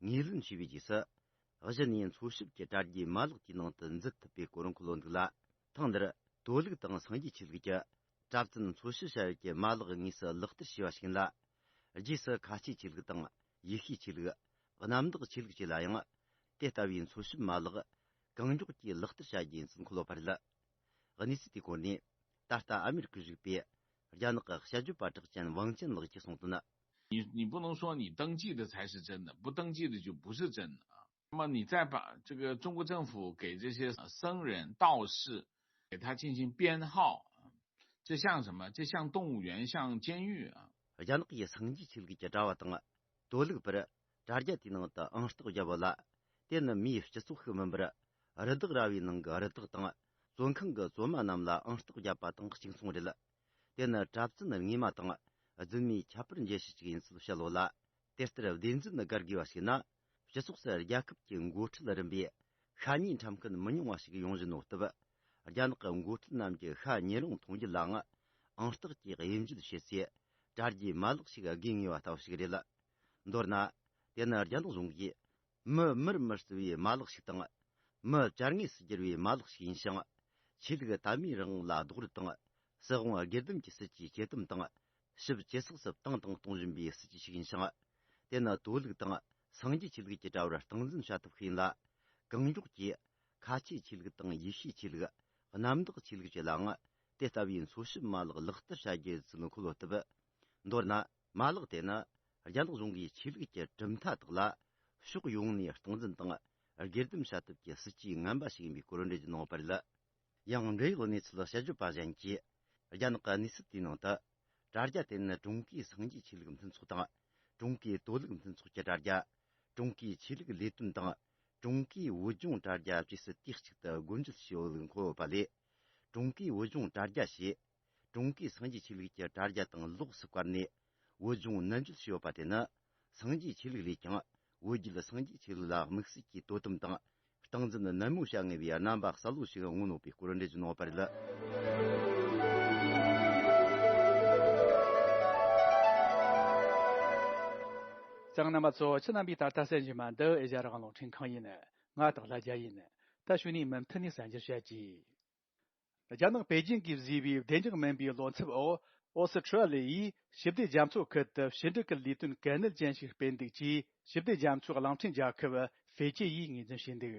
ངོས་ལེན་བྱས་པའི་རྗེས་སུ། གཞི་ནས་འཚོལ་ཞིབ་ཀྱི་དྲ་རྒྱའི་མ་ལག་དེའི་ནང་དུ་འཛུལ་ཐུབ་པའི་སྐོར་འཁོད་ཡོད་འདུག་ལ། ཐེངས་འདིར་དོ་ལུགས་དང་སངས་རྒྱས་ཆོས་ལུགས་ཀྱི་གྲྭ་བཙུན་འཚོལ་ཞིབ་བྱ་ཡུལ་གྱི་མ་ལག་དངོས་སུ་ལག་བསྟར་བྱས་པ་ཞིག་ཡིན་ལ། རྗེས་སུ་ཁ་ཆེའི་ཆོས་ལུགས་དང་ཡེ་ཤུའི་ཆོས་ལུགས། གནམ་བདག་ཆོས་ལུགས་བཅས་ལ་ཡང་། དེ་ལྟ་བུའི་འཚོལ་ཞིབ་མ་ལག་གང་མགྱོགས་ཀྱིས་ལག་བསྟར་བྱ་རྒྱུ་ཡིན་ཚུལ་འཁོད་ཡོད་པ་རེད། གནས་ཚུལ་དེའི་སྐོར་ནས། ད་ལྟ་ཨ་མེ་རི་ཁར་བཞུགས་པའི་རྒྱ་ནག་གི་དཔྱད་བརྗོད་པ་གྲགས་ཅན་ཝང་ཅན་ལགས་ཀྱིས་གསུངས་དོན། 你你不能说你登记的才是真的，不登记的就不是真的啊。那么你再把这个中国政府给这些僧人、道士，给他进行编号，这像什么？这像动物园，像监狱啊。 རྒྱ་ནག་གིས་སངས་རྒྱས་ཆོས་ལུགས་ཀྱི་གྲྭ་བ་དང་། དོ་ལུགས་པར་དྲ་རྒྱ་དེའི་ནང་དུ་ཨང་རྟགས་བརྒྱབ་ཡོད་ལ། དེ་ནི་མིའི་སྤྱི་ཚོགས་ཤིག་མིན་པར། རི་དྭགས་ར་བའི་ནང་གི་རི་དྭགས་དང་། བཙོན་ཁང་གི་བཙོན་མ་རྣམས་ལ་ཨང་རྟགས་བརྒྱབ་པ་དང་གཅིག་མཚུངས་རེད། དེ་ནི་གྲྭ་བཙུན་རྔས་མ་དང་རྫུན་མའི་ཁྱད་པར་འབྱེད་བྱེད་ཅིག་ཡིན་ཚུལ་བཤད་ཡོད་ལ། དེ་ལྟར་བདེན་རྫུན་བཀར་དགོས་པ་ཞིག་ན། སྤྱི་ཚོགས་སུ་རྒྱལ་ཁབ་ཀྱི་འགོ་ཁྲིད་རིམ་པས་ཤ་ཉེས་ཁྲིམས་འགལ་མི་ཉུང་བ་ཞིག་ཡོང་བཞིན་ཡོད་སྟབས། རྒྱ་ནག་གི་འགོ་ཁྲིད་རྣམས་ཀྱིས་ཤ་ཉེ་རུང་མཐོང་རྒྱུ་ལའང་ཨང་རྟགས་ཀྱིས་དབྱེ་འབྱེད་བྱེད་སའི་དྲ་རྒྱའི་མ་ལག་ཞིག་དགོས་ངེས་པ་ལྟ་བུ་ཞིག་རེད། མདོར་ན། དེ་ནི་རྒྱ་ནག་གཞུང་གིས་མི་མིར་མི་བརྩི་བའི་མ་ལག་ཞིག་དང་། མི་བྱ་དངོས་སུ་བསྒྱུར་བའི་མ་ལག་ཞིག་ཡིན་ཞིང་། ཆོས་ལུགས་དད་མོས་རང་དབང་ལ་རྡོག་རོལ་དང་། སྲིད་དབང་སྒེར་སྡེམ་གྱི་སྲིད་ཇུས་ཇེ་དམ་དང་། ཞིབ་ཇེ་ཚགས་སུ་བཏང་དང་གཏོང་བཞིན་པའི་སྲིད་ཇུས་ཤིག་ཡིན་ཞིང་། དེ་ནི་དོ་ལུགས་དང་སངས་རྒྱས་ཆོས་ལུགས་ཀྱི་དྲ་བར་སྟངས་འཛིན་བྱ་ཐབས་ཤིག་ཡིན་ལ། གང་མགྱོགས་ཀྱིས་ཁ་ཆེའི་ཆོས་ལུགས་དང་ཡེ་ཤུའི་ཆོས་ལུགས། གནམ་བདག་ཆོས་ལུགས་བཅས་ལའང་དེ་ལྟ་བུའི་འཚོལ་ཞིབ་མ་ལག་ལག་བསྟར་བྱ་རྒྱུ་ཡིན་ཚུལ་འཁོད་ཡོད་སྟབས། མདོར་ན། མ་ལག་དེ་ནི་རྒྱ་ནག་གཞུང་གིས་ཆོས་ལུགས་ཀྱི་གྲུབ་མཐའ་དག་ལ་ཕྱོགས་ཡོངས་ནས་སྟངས་འཛིན་དང་སྒེར་སྡེམ་བྱ་ཐབས་ཀྱི་སྲིད་ཇུས་ངན་པ་ཞིག་ཡིན་པའི་སྐོར་འགྲེལ་བརྗོད་གནང་ཡོད་པ་རེད། ཡང་འབྲེལ་ཡོད་གནས་ཚུལ་དཔྱད་བརྗོད་པ་གཞན་གྱིས། རྒྱ་ནག་གི་གནས་ཚུལ་དེའི་ནང་དུ། དྲ་རྒྱ་དེ་ནི་ཀྲུང་གོའི་སངས་རྒྱས་ཆོས་ལུགས་མཐུན་ཚོགས་དང་། ཀྲུང་གོའི་དོ་ལུགས་མཐུན་ཚོགས་ཀྱི་དྲ་རྒྱ། ཀྲུང་གོའི་ཆོས་ལུགས་ལས་དོན་དང་། ཀྲུང་གོའི་བོད་ལྗོངས་དྲ་རྒྱ་བཅས་སུ་དུས་གཅིག་ཏུ་སྒོ་འབྱེད་བྱས་ཡོད་ལུགས་འཁོད་ཡོད་པ་ལས། ཀྲུང་གོའི་བོད་ལྗོངས་དྲ་རྒྱ་ཞེས། ཀྲུང་གོའི་སངས་རྒྱས་ཆོས་ལུགས་ཀྱི་དྲ་རྒྱ་དང་ལོགས་སུ་བཀར་ནས། བོད་ལྗོངས་ནན་བརྗོད་བྱས་ཡོད་པ་དེ་ནི། སངས་རྒྱས་ཆོས་ལུགས་ལས་ཀྱང་། བོད་བརྒྱུད་སངས་རྒྱས་ཆོས་ལུགས་ལ་དམིགས་བསལ་གྱི་དོ་དམ་དང་། སྟངས་འཛིན་ནན་མོ་བྱ་ངེས་པའི་རྣམ་པ་གསལ་བོ་ཞིག་མངོན་ཡོད་པའི་སྐོར་འགྲེལ་བརྗོད་གནང་ཡོད་པ་རེད། གསན་མཁན་རྣམ་པ་ཚོ། ཁྱེད་རྣམ་པས་ད་ལྟ་གསན་བཞིན་པ་འདི་ཨེ་ཤ་ཡ་རང་དབང་རླུང་འཕྲིན་ཁང་ཡིན། ང་སྟག་ལྷ་རྒྱལ་ཡིན། ད་གཞུག་ནས་མུ་མཐུད་ནས་གསན་རྒྱུར་བྱ་གྱིས། རྒྱ་ནག་པེ་ཅིང་གིས་བཟོས་པའི་བདེ་འཇགས་མིན་པའི་བློ་འཚབ་འོག་ཨོ་སི་ཁྲུ་ལི་ཡིས་ཞི་བདེ་རྒྱ་མཚོ་ཁུལ་དུ་ཕྱི་འབྲེལ་གྱི་ལས་དོན་གལ་གནད་ཅན་ཞིག་སྤེལ་འདུག་ཅེས་ཞི་བདེ་རྒྱ་མཚོའི་གླིང་ཕྲན་རྒྱལ་ཁབ་ཧྥེ་ཅི་ཡིས་ངོས་འཛིན་བྱས་འདུག་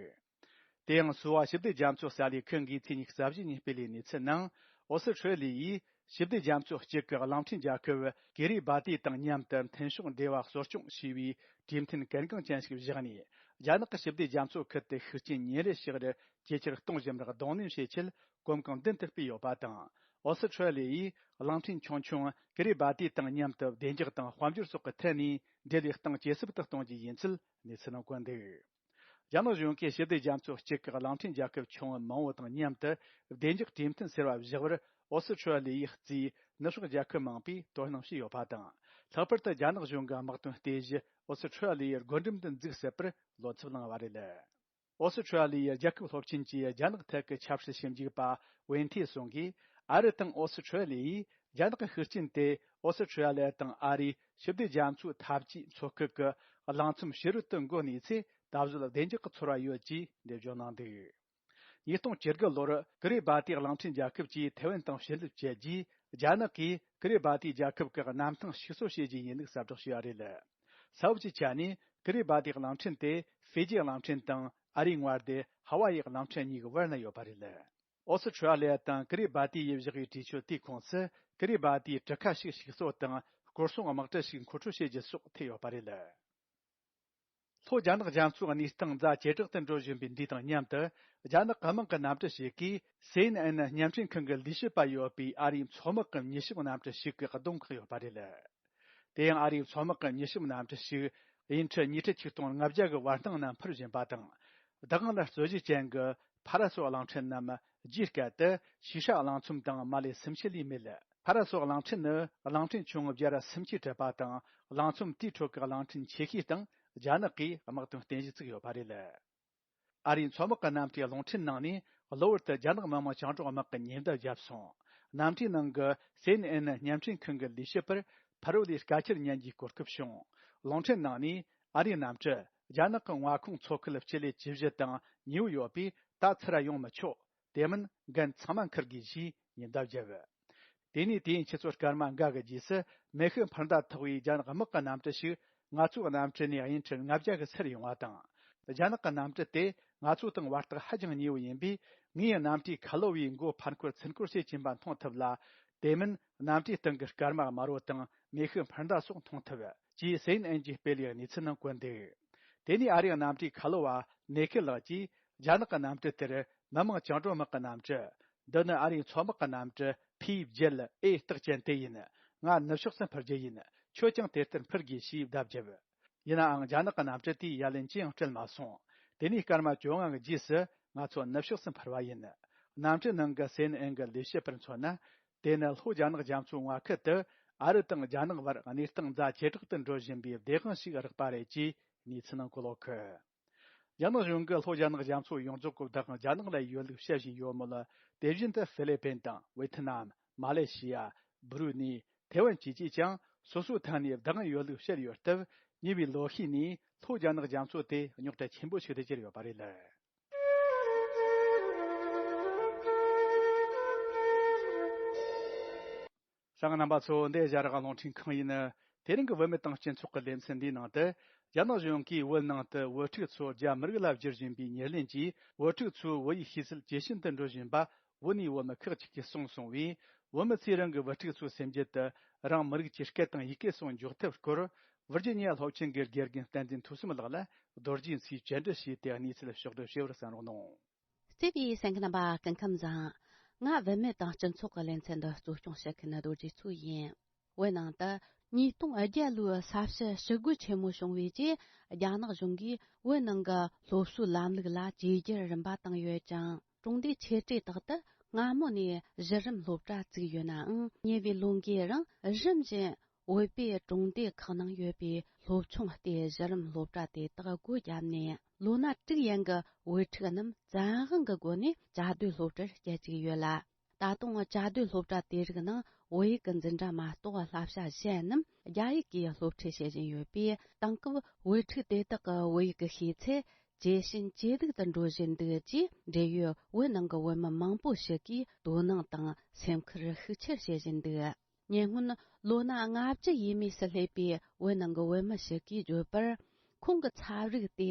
དེ་ཡང་སུའོ་ཞི་བདེ་རྒྱ་མཚོ་གསར་ལས་ཁང་གིས་ཚེས་ཉི་ཤུ་རྩ་བཞི་ཉིན་སྤེལ་བའི་གནས་ཚུལ་ནང་། ཨོ་སི་ཁྲུ་ལི་ཡིས་ཞི་བདེ་རྒྱ་མཚོ་གཅིག་གི་གླིང་ཕྲན་རྒྱལ་ཁབ་ཀི་རི་སྦ་ཏི་དང་མཉམ་དུ་མཐུན་ཕྱོགས་འབྲེལ་བ་གསོ་སྐྱོང་བྱས་པའི་གྲོས་མཐུན་གལ་འགངས་ཅན་ཞིག་བཞག་ནས། རྒྱ་ནག་གི་ཞི་བདེ་རྒྱ་མཚོ་ཁུལ་དུ་ཤུགས་རྐྱེན་ཉིན་རེ་ཞིག་རུ་ཇེ་ཆེར་གཏོང་བཞིན་པར་གདོང་ལེན་བྱེད་ཆེད་གོམ་གང་མདུན་དུ་སྤོས་ཡོད་པ་དང་། ཨོ་སི་ཁྲུ་ལི་ཡིས་གླིང་ཕྲན་ཆུང་ཆུང་ཀི་རི་སྦ་ཏི་དང་མཉམ་དུ་བདེ་འཇགས་དང་དཔལ་འབྱོར་སོགས་ཀྱི་ཐད་ནས་འབྲེལ་བའི་སྟངས་ཇེ་ཟབ་ཏུ་གཏོང་རྒྱུ་ཡིན་ཚུལ་གནས་ཚུལ་ནང་བཀོད་འདུག་རྒྱ་ནག་གཞུང་གིས་ཞི་བདེ་རྒྱ་མཚོ་གཅིག་གི་གླིང་ཕྲན་རྒྱལ་ཁབ་ཆུང་ངུ་མང་བོ་དང་མཉམ་དུ་བདེ་འཇགས་གྲོས་མཐུན་ཟེར་བ་བཞག་པར་ཨོ་སི་ཁྲུ་ལི་ཡིས་བརྩིས། ནུབ་ཕྱོགས་རྒྱལ་ཁབ་མང་པོས་དོ་སྣང་བྱས་ཡོད་པ་དང་། ལྷག་པར་དུ་རྒྱ་ནག་གཞུང་གི་དམག་དོན་རྟེན་གཞི་ཨོ་སི་ཁྲུ་ལི་ཡི་སྒོ་འགྲམ་དུ་འཛུགས་སྲིད་པར་བློ་འཚབ་གནང་བ་རེད། ཨོ་སི་ཁྲུ་ལི་ཡི་རྒྱལ་ཁབ་སློབ་ཆེན་གྱི་རྒྱ་ནག་ཐད་ཀྱི་ཆབ་སྲིད་ཞིབ་འཇུག་པ་ཝེན་ཐེ་སུང་གིས། ཨ་རི་དང་ཨོ་སི་ཁྲུ་ལི་ཡིས་རྒྱ་ནག་གི་ཤུགས་རྐྱེན་དེ་ཨོ་སི་ཁྲུ་ལི་ཡ་དང་ཨ་རིའི་ཞི་བདེ་རྒྱ་མཚོའི་འཐབ་ཇུས་མཚོ་ཁུལ་གྱི་གླིང་ཚོམ་ཕྱི་རོལ་དུ་འགོ་གནས་ཚེ་ད་གཟོད་བདེ་འཇགས་ཀྱི་ཚོར་བ་ཡོད་ཅེས་འགྲེལ་བརྗོད་གནང་འདུག་ཉིས་སྟོང་བཅུ་དགུ་ལོར་ཀི་རི་སྦ་ཏི་གླིང་ཕྲན་རྒྱལ་ཁབ་ཀྱིས་ཐེ་ཝན་དང་ཕྱི་འབྲེལ་བྱས་རྗེས། རྒྱ་ནག་གིས་ཀི་རི་སྦ་ཏི་རྒྱལ་ཁབ་ཀྱི་གནམ་ཐང་ཞིག་གསོ་བྱེད་རྒྱུ་ཡིན་ལུགས་གསལ་བསྒྲགས་བྱས་པ་རེད། ས་བབ་ཀྱི་ཆ་ནས་ཀི་རི་སྦ་ཏི་གླིང་ཕྲན་དེ་ཧྥེ་ཇི་གླིང་ཕྲན་དང་ཨ་རིའི་མངའ་སྡེ་ཧ་ཝ་ཡི་གླིང་ཕྲན་གཉིས་ཀྱི་བར་ན་ཡོད་པ་རེད། ཨོ་སི་ཁྲུ་ལི་ཡ་དང་ཀི་རི་སྦ་ཏི་ཡིས་བཞག་པའི་གྲོས་ཆོད་དེའི་ཁོངས་སུ་ཀི་རི་སྦ་ཏིའི་གྲུ་ཁ་ཞིག་ཞིག་གསོ་དང་སྐོར་སྲུང་དམག་གྲུ་ཞིག་མཁོ་སྤྲོད་བྱེད་རྒྱུ་སོགས་ཐེ་ཡོད་པ་རེད། ལྷོ་རྒྱ་ནག་རྒྱ་མཚོའི་གནས་སྟངས་ཛ་ཇེ་དྲག་ཏུ་འགྲོ་བཞིན་པའི་འདི་དང་མཉམ་དུ། རྒྱ་ནག་གི་དམག་གི་གནམ་གྲུ་ཞིག་གིས་སེ་ཨེན་ཨེན་བརྙན་འཕྲིན་ཁང་གི་ལས་བྱེད་པ་ཡོད་པའི་ཨ་རིའི་མཚོ་དམག་གི་མྱུལ་ཞིབ་གནམ་གྲུ་ཞིག་གི་གདོང་བཀག་ཡོད་པ་རེད། དེ་ཡང་ཨ་རིའི་མཚོ་དམག་གི་མྱུལ་ཞིབ་གནམ་གྲུ་ཞིག་དབྱིན་ཁྲི་ཉི་ཁྲི་ཆིག་སྟོང་ལྔ་བརྒྱ་གི་བར་སྣང་ན་འཕུར་བཞིན་པ་དང་། བདག་དབང་ལ་རྩོད་གཞི་ཅན་གྱི་ཕ་ར་སོགས་གླིང་ཕྲན་རྣམས་རྒྱའི་སྐད་དུ་ཤི་ཧྲ་གླིང་ཚོམ་དང་མ་ལེ་སུམ་ཆི་ལས་མེད། ཕ་ར་སོགས་གླིང་ཕྲན་ནི་གླིང་ཕྲན་ཆུང་ངུ་བརྒྱ་ར་སུམ་ཅུ་གྲུབ་པ་དང་། གླིང་ཚོམ་དེའི་ཁྲོད་ཀྱི་གླིང་ཕྲན་ཆེ་ཤོས་སྟེང་རྒྱ་ནག་གིས་དམག་དོན་རྟེན་གཞི་བཙུགས་ཡོད་པ་རེད། ཨ་རིའི་མཚོ་དམག་གི་གནམ་གྲུའི་རླུང་འཕྲིན་ནང་ནས་གློ་བུར་དུ་རྒྱ་ནག་མི་དམངས་བཅིངས་འགྲོལ་དམག་གི་ཉེན་བརྡ་བརྒྱབ་སོང་། གནམ་གྲུའི་ནང་གི་སེ་ཨེན་ཨེན་བརྙན་འཕྲིན་ཁང་གི་ལས་བྱེད་པར་ཕ་རོལ་ལས་སྐད་ཆ་ཉན་རྒྱུའི་གོ་སྐབས་བྱུང་། རླུང་འཕྲིན་ནང་ནས་ཨ་རིའི་གནམ་གྲུ་རྒྱ་ནག་གི་མངའ་ཁོངས་མཚོ་ཁུལ་སྤྱི་ལེ་བཅུ་བཞི་དང་ཉེ་བོ་ཡོད་པས་ད་ཚུར་ཡོང་མི་ཆོག་དེ་མིན་འགན་ཚང་མ་འཁུར་དགོས་ཞེས་ཉེན་བརྡ་བརྒྱབ། དེ་ནས་དུས་ཡུན་ཆུ་ཚོད་སྐར་མ་འགའ་གི་རྗེས་སུ་མེ་ཤུགས་འཕུར་མདའ་ཐོགས་པའི་རྒྱ་ནག་དམག་གི་གནམ་གྲུ་ཞིག་ང་ཚོའི་གནམ་གྲུ་ནས་དབྱིན་ཁྲི་ལྔ་བརྒྱ་གི་ཚུར་ཡོང་བ་དང་། རྒྱ་ནག་གི་གནམ་གྲུ་དེ་ང་ཚོ་དང་བར་ཐག་ཧ་ཅང་ཉེ་བོ་ཡིན་པས། ངས་གནམ་གྲུའི་ཁ་ལོ་བའི་མགོ་ཕར་འཁོར་ཚུར་འཁོར་བྱེད་ཀྱིན་པ་མཐོང་ཐུབ་ལ། དེ་མིན་གནམ་གྲུའི་སྟེང་གི་སྐར་མ་དམར་བོ་དང་མེ་ཤུགས་འཕུར་མདའ་སོགས་མཐོང་ཐུབ། ཅེས་སེ་ཨེན་ཨེན་གྱིས་སྤེལ་བའི་གནས་ཚུལ་ནང་བཀོད་འདུག་དེ་ནས་ཨ་རིའི་གནམ་གྲུའི་ཁ་ལོ་བ་ནེ་ཁི་ལགས་ཀྱིས། རྒྱ་ནག་གི་གནམ་གྲུ་དེར་མི་དམངས་བཅིངས་འགྲོལ་དམག་གི་གནམ་གྲུ། འདི་ནི་ཨ་རིའི་མཚོ་དམག་གི་གནམ་གྲུ་ཕི་བརྒྱད་ཨེ་རྟགས་ཅན་དེ་ཡིན། ང་ནུབ་ཕྱོགས་སུ་འཕུར་རྒྱུ་ཡིན། ཁྱོད་ཀྱང་དེ་ལྟར་འཕུར་དགོས་ཞེས་བརྡ་བརྒྱབ། ཡིན་ནའང་རྒྱ་ནག་གི་གནམ་གྲུ་དེས་ཡ་ལན་ཅི་ཡང་སྤྲད་མ་སོང་། དེ་ནས་སྐར་མ་བཅོ་ལྔ་གི་རྗེས་སུ་ང་ཚོ་ནུབ་ཕྱོགས་སུ་འཕུར་བ་ཡིན། གནམ་གྲུའི་ནང་གི་སེ་ཨེན་ཨེན་གྱི་ལས་བྱེད་པར་མཚོན་ན། དེ་ནི་ལྷོ་རྒྱ་ནག་རྒྱ་མཚོའི་མངའ་ཁུལ་དུ་ཨ་རི་དང་རྒྱ་ནག་བར་གནས་སྟངས་ཛ་ཇེ་དྲག་ཏུ་འགྲོ་བཞིན་པའི་བདེན་དཔང་ཞིག་རག་པ་རེད་ཅེས་གནས་ཚུལ་ནང་གོ་ལོག་གི། རྒྱ་ནག་གཞུང་གིས་ལྷོ་རྒྱ་ནག་རྒྱ་མཚོ་ཡོངས་རྫོགས་ཀྱི་བདག་དབང་རྒྱ་ནག་ལ་ཡོད་ལུགས་བཤད་བཞིན་ཡོད་མོད། དེ་བཞིན་དུ་ཧྥི་ལི་པིན་དང་ཝེ་ཐི་ནམ། མ་ལེ་ཤི་ཡ། སྦུ་རུ་ནི། ཐེ་ཝན་བཅས་ཀྱིས་ཀྱང་སོ་སོའི་ཐད་ནས་བདག་དབང་ཡོད་ལུགས་བཤད་ཡོད་སྟབས། ཉེ་བའི་ལོ་ཤས་ནས་ལྷོ་རྒྱ་ནག་རྒྱ་མཚོ་དེ་རྙོག་དྲ་ཆེན་པོ་ཞིག་ཏུ་གྱུར་ཡོད་པ་རེད། གསན་མཁན་རྣམ་པ་ཚོ། འདི་ཨེ་ཤ་ཡ་རང་དབང་རླུང་འཕྲིན་ཁང་ཡིན། དེ་རིང་གི་བུད་མེད་དང་སྤྱི་ཚོགས་ཀྱི་ལེ་ཚན་འདིའི་ནང་དུ། རྒྱ་ནག་གཞུང་གིས་བོད་ནང་དུ་བོད་ཕྲུག་ཚོ་རྒྱ་མི་རིགས་ལ་བསྒྱུར་བཞིན་པའི་ཉེར་ལེན་གྱིས། བོད་ཕྲུག་ཚོའི་བོད་ཡིག་ཤེས་ཚད་ཇེ་ཞན་དུ་འགྲོ་བཞིན་པ་བོད་ནས་བོད་མི་ཁག་ཅིག་གིས་གསུངས་སོང་བས། བོད་མི་ཚོས་རང་གི་བུ་ཕྲུག་ཚོའི་སེམས་རྒྱུད་དུ་རང་མི་རིགས་ཀྱི་སྐད་དང་ཡི་གེ་སོགས་འཇོག་ཐབས་སྐོར། ཝིར་ཇི་ནི་ཡ་སློབ་ཆེན་གྱི་དགེ་རྒན་བསྟན་འཛིན་ཐོས་བསམ་ལགས་ལ་རྡོ་རྗེ་མཚོས་བཅར་འདྲི་བྱས་ཏེ་གནས་ཚུལ་ཕྱོགས་བསྒྲིགས་བྱས་པར་གསན་རོགས་གནང་། བརྩེ་བའི་གསན་མཁན་རྣམ་པ། སྐུ་ཁམས་བཟང་། ང་བུད་མེད་དང་སྤྱི་ཚོགས་ཀྱི་ལེ་ཚན་འདི་གཙོ་སྐྱོང་བྱེད་མཁན་རྡོ་རྗེ་མཚོ་ཡིན། བོད་ནང་དུ་ཉིས་སྟོང་བརྒྱད་ལོའི་ས་བྱི་ཞི་རྒོལ་ཆེན་མོ་བྱུང་བའི་རྗེས། རྒྱ་ནག་གཞུང་གིས་བོད་ནང་གི་སློབ་གསོའི་ལམ་ལུགས་ལ་བཅོས་བསྒྱུར་རིམ་པ་བཏང་ཡོད་ཅིང་། གྲོང་སྡེའི་ཆེ་གྲས་དག་ཏུ་སྔ་མོ་ནས་གཞི་རིམ་སློབ་གྲྭ་བཙུགས་ཡོད་ནའང་། ཉེ་བའི་ལོ་འགའི་རིང་རིམ་བཞིན་བོད་པའི་གྲོང་སྡེ་ཁག་ནང་ཡོད་པའི་སློབ་ཆུང་སྟེ་གཞི་རིམ་སློབ་གྲྭ་དེ་དག་སྒོ་བརྒྱབ་ནས། ལོ་ན་དྲུག་ཡན་གྱི་བོད་ཕྲུག་རྣམས་བཙན་དབང་གི་སྒོ་ནས་བཅའ་སྡོད་སློབ་གྲྭར་བསྐྱལ་བཅུག་ཡོད་ལ། ད་དུང་བཅའ་སྡོད་སློབ་གྲྭ་དེ་རིགས་ནང་བོད་ཡིག་གི་འཛིན་གྲྭ་མ་གཏོགས་བསླབ་བྱ་གཞན་རྣམས་རྒྱ་ཡིག་གིས་སློབ་ཁྲིད་བྱེད་བཞིན་ཡོད་པས། དེང་སྐབས་བོད་ཕྲུག་དེ་དག་གི་བོད་ཡིག་གི་ཤེས་ཚད་ཇེ་ཞན་ཇེ་སྡུག་ཏུ་འགྲོ་བཞིན་འདུག་ཅེས། འབྲེལ་ཡོད་བོད་ནང་གི་བོད་མི་མང་པོ་ཞིག་གིས་དོ་སྣང་དང་སེམས་ཁུར་ཤུགས་ཆེར་བྱེད་བཞིན་འདུག། ཉེ་སྔོན་ལོ་ན་ལྔ་བཅུ་ཡས་མས་སུ་སླེབས་པའི་བོད་ནང་གི་བོད་མི་ཞིག་གིས་བརྗོད་པར། ཁོང་གི་ཚབ་རིགས་དེ་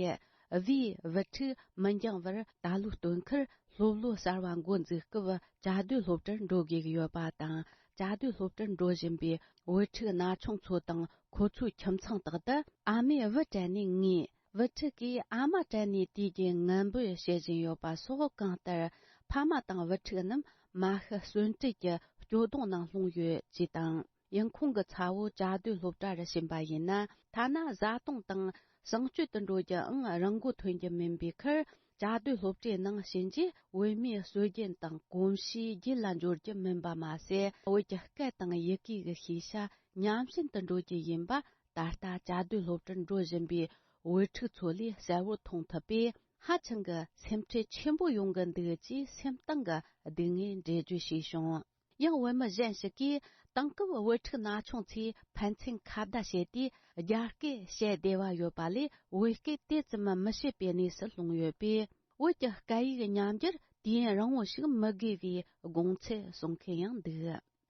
བིའི་བུ་ཕྲུག་མི་འགྱངས་བར་ད་ལོའི་སྟོན་ཁར་སློབ་ལོ་གསར་བ་འགོ་འཛུགས་སྐབས་བཅའ་སྡོད་སློབ་གྲྭར་འགྲོ་དགོས་ཀྱི་ཡོད་པ་དང་། བཅའ་སྡོད་སློབ་གྲྭར་འགྲོ་བཞིན་པའི་བུ་ཕྲུག་ན་ཆུང་ཚོ་དང་ཁོ་ཚོའི་ཁྱིམ་ཚང་དག་ཏུ་ཨ་མས་བུ་སྤྲད་ནས་ངུས། བུ་ཕྲུག་གིས་ཨ་མ་སྤྲད་ནས་དུས་རྒྱུན་ངན་འབོད་བྱེད་བཞིན་ཡོད་པ་སོགས། གང་ལྟར་ཕ་མ་དང་བུ་ཕྲུག་རྣམས་མ་ཤི་གསོན་བྲལ་གྱི་སྐྱོ་གདུང་ནང་ལྷུང་ཡོད་ཅེས་དང་། ཡང་ཁོང་གི་ཚ་བོ་བཅའ་སྡོད་སློབ་གྲྭ་རུ་ཕྱིན་པ་ཡིན་ན། ཐ་ན་བཟའ་བཏུང་དང་གསང་སྤྱོད་དུ་འགྲོ་རྒྱུའང་རང་མགོ་ཐོན་རྒྱུ་མིན་པའི་ཁར། བཅའ་སྡོད་སློབ་གྲྭའི་ནང་ཕྱིན་རྗེས་བོད་མིའི་སྲོལ་རྒྱུན་དང་གོམས་གཤིས་རྒྱུད་ལ་འབྱོར་རྒྱུ་མིན་པ་མ་ཟད། བོད་ཀྱི་སྐད་དང་ཡི་གེ་གི་ཤེས་བྱ་ཉམས་ཞན་དུ་འགྲོ་རྒྱུ་ཡིན་པ། ད་ལྟ་བཅའ་སྡོད་སློབ་གྲྭར་འགྲོ་བཞིན་པའི་བུ་ཕྲུག་ཚོ་ལས་གསལ་བོར་མཐོང་ཐུབ་པས། ཧ་ཅང་གི་སེམས་ཁྲལ་ཆེན་པོ་ཡོང་གི་འདུག་ཅེས་སེམས་གཏིང་གི་སྡུག་བསྔལ་འགྲེལ་བརྗོད་བྱས་བྱུང་། ཡང་བོད་མི་གཞན་ཞིག་གིས་དེང་སྐབས་བུ་ཕྲུག་ན་ཆུང་ཚོས་ཕན་ཚུན་ཁ་བརྡ་བྱས་ཏེ་རྒྱ་སྐད་བཤད་བདེ་བ་ཡོད་པ་ལས། བོད་སྐད་དེ་ཙམ་མི་བཤད་པའི་གནས་སུ་ལྷུང་ཡོད་པས། བོད་ཀྱི་སྐད་ཡིག་ཉམས་འགྱུར་དུས་ཡུན་རིང་བོ་ཞིག་མི་དགོས་པའི་དགོངས་ཚུལ་གསུང་མཁན་ཡང་འདུག་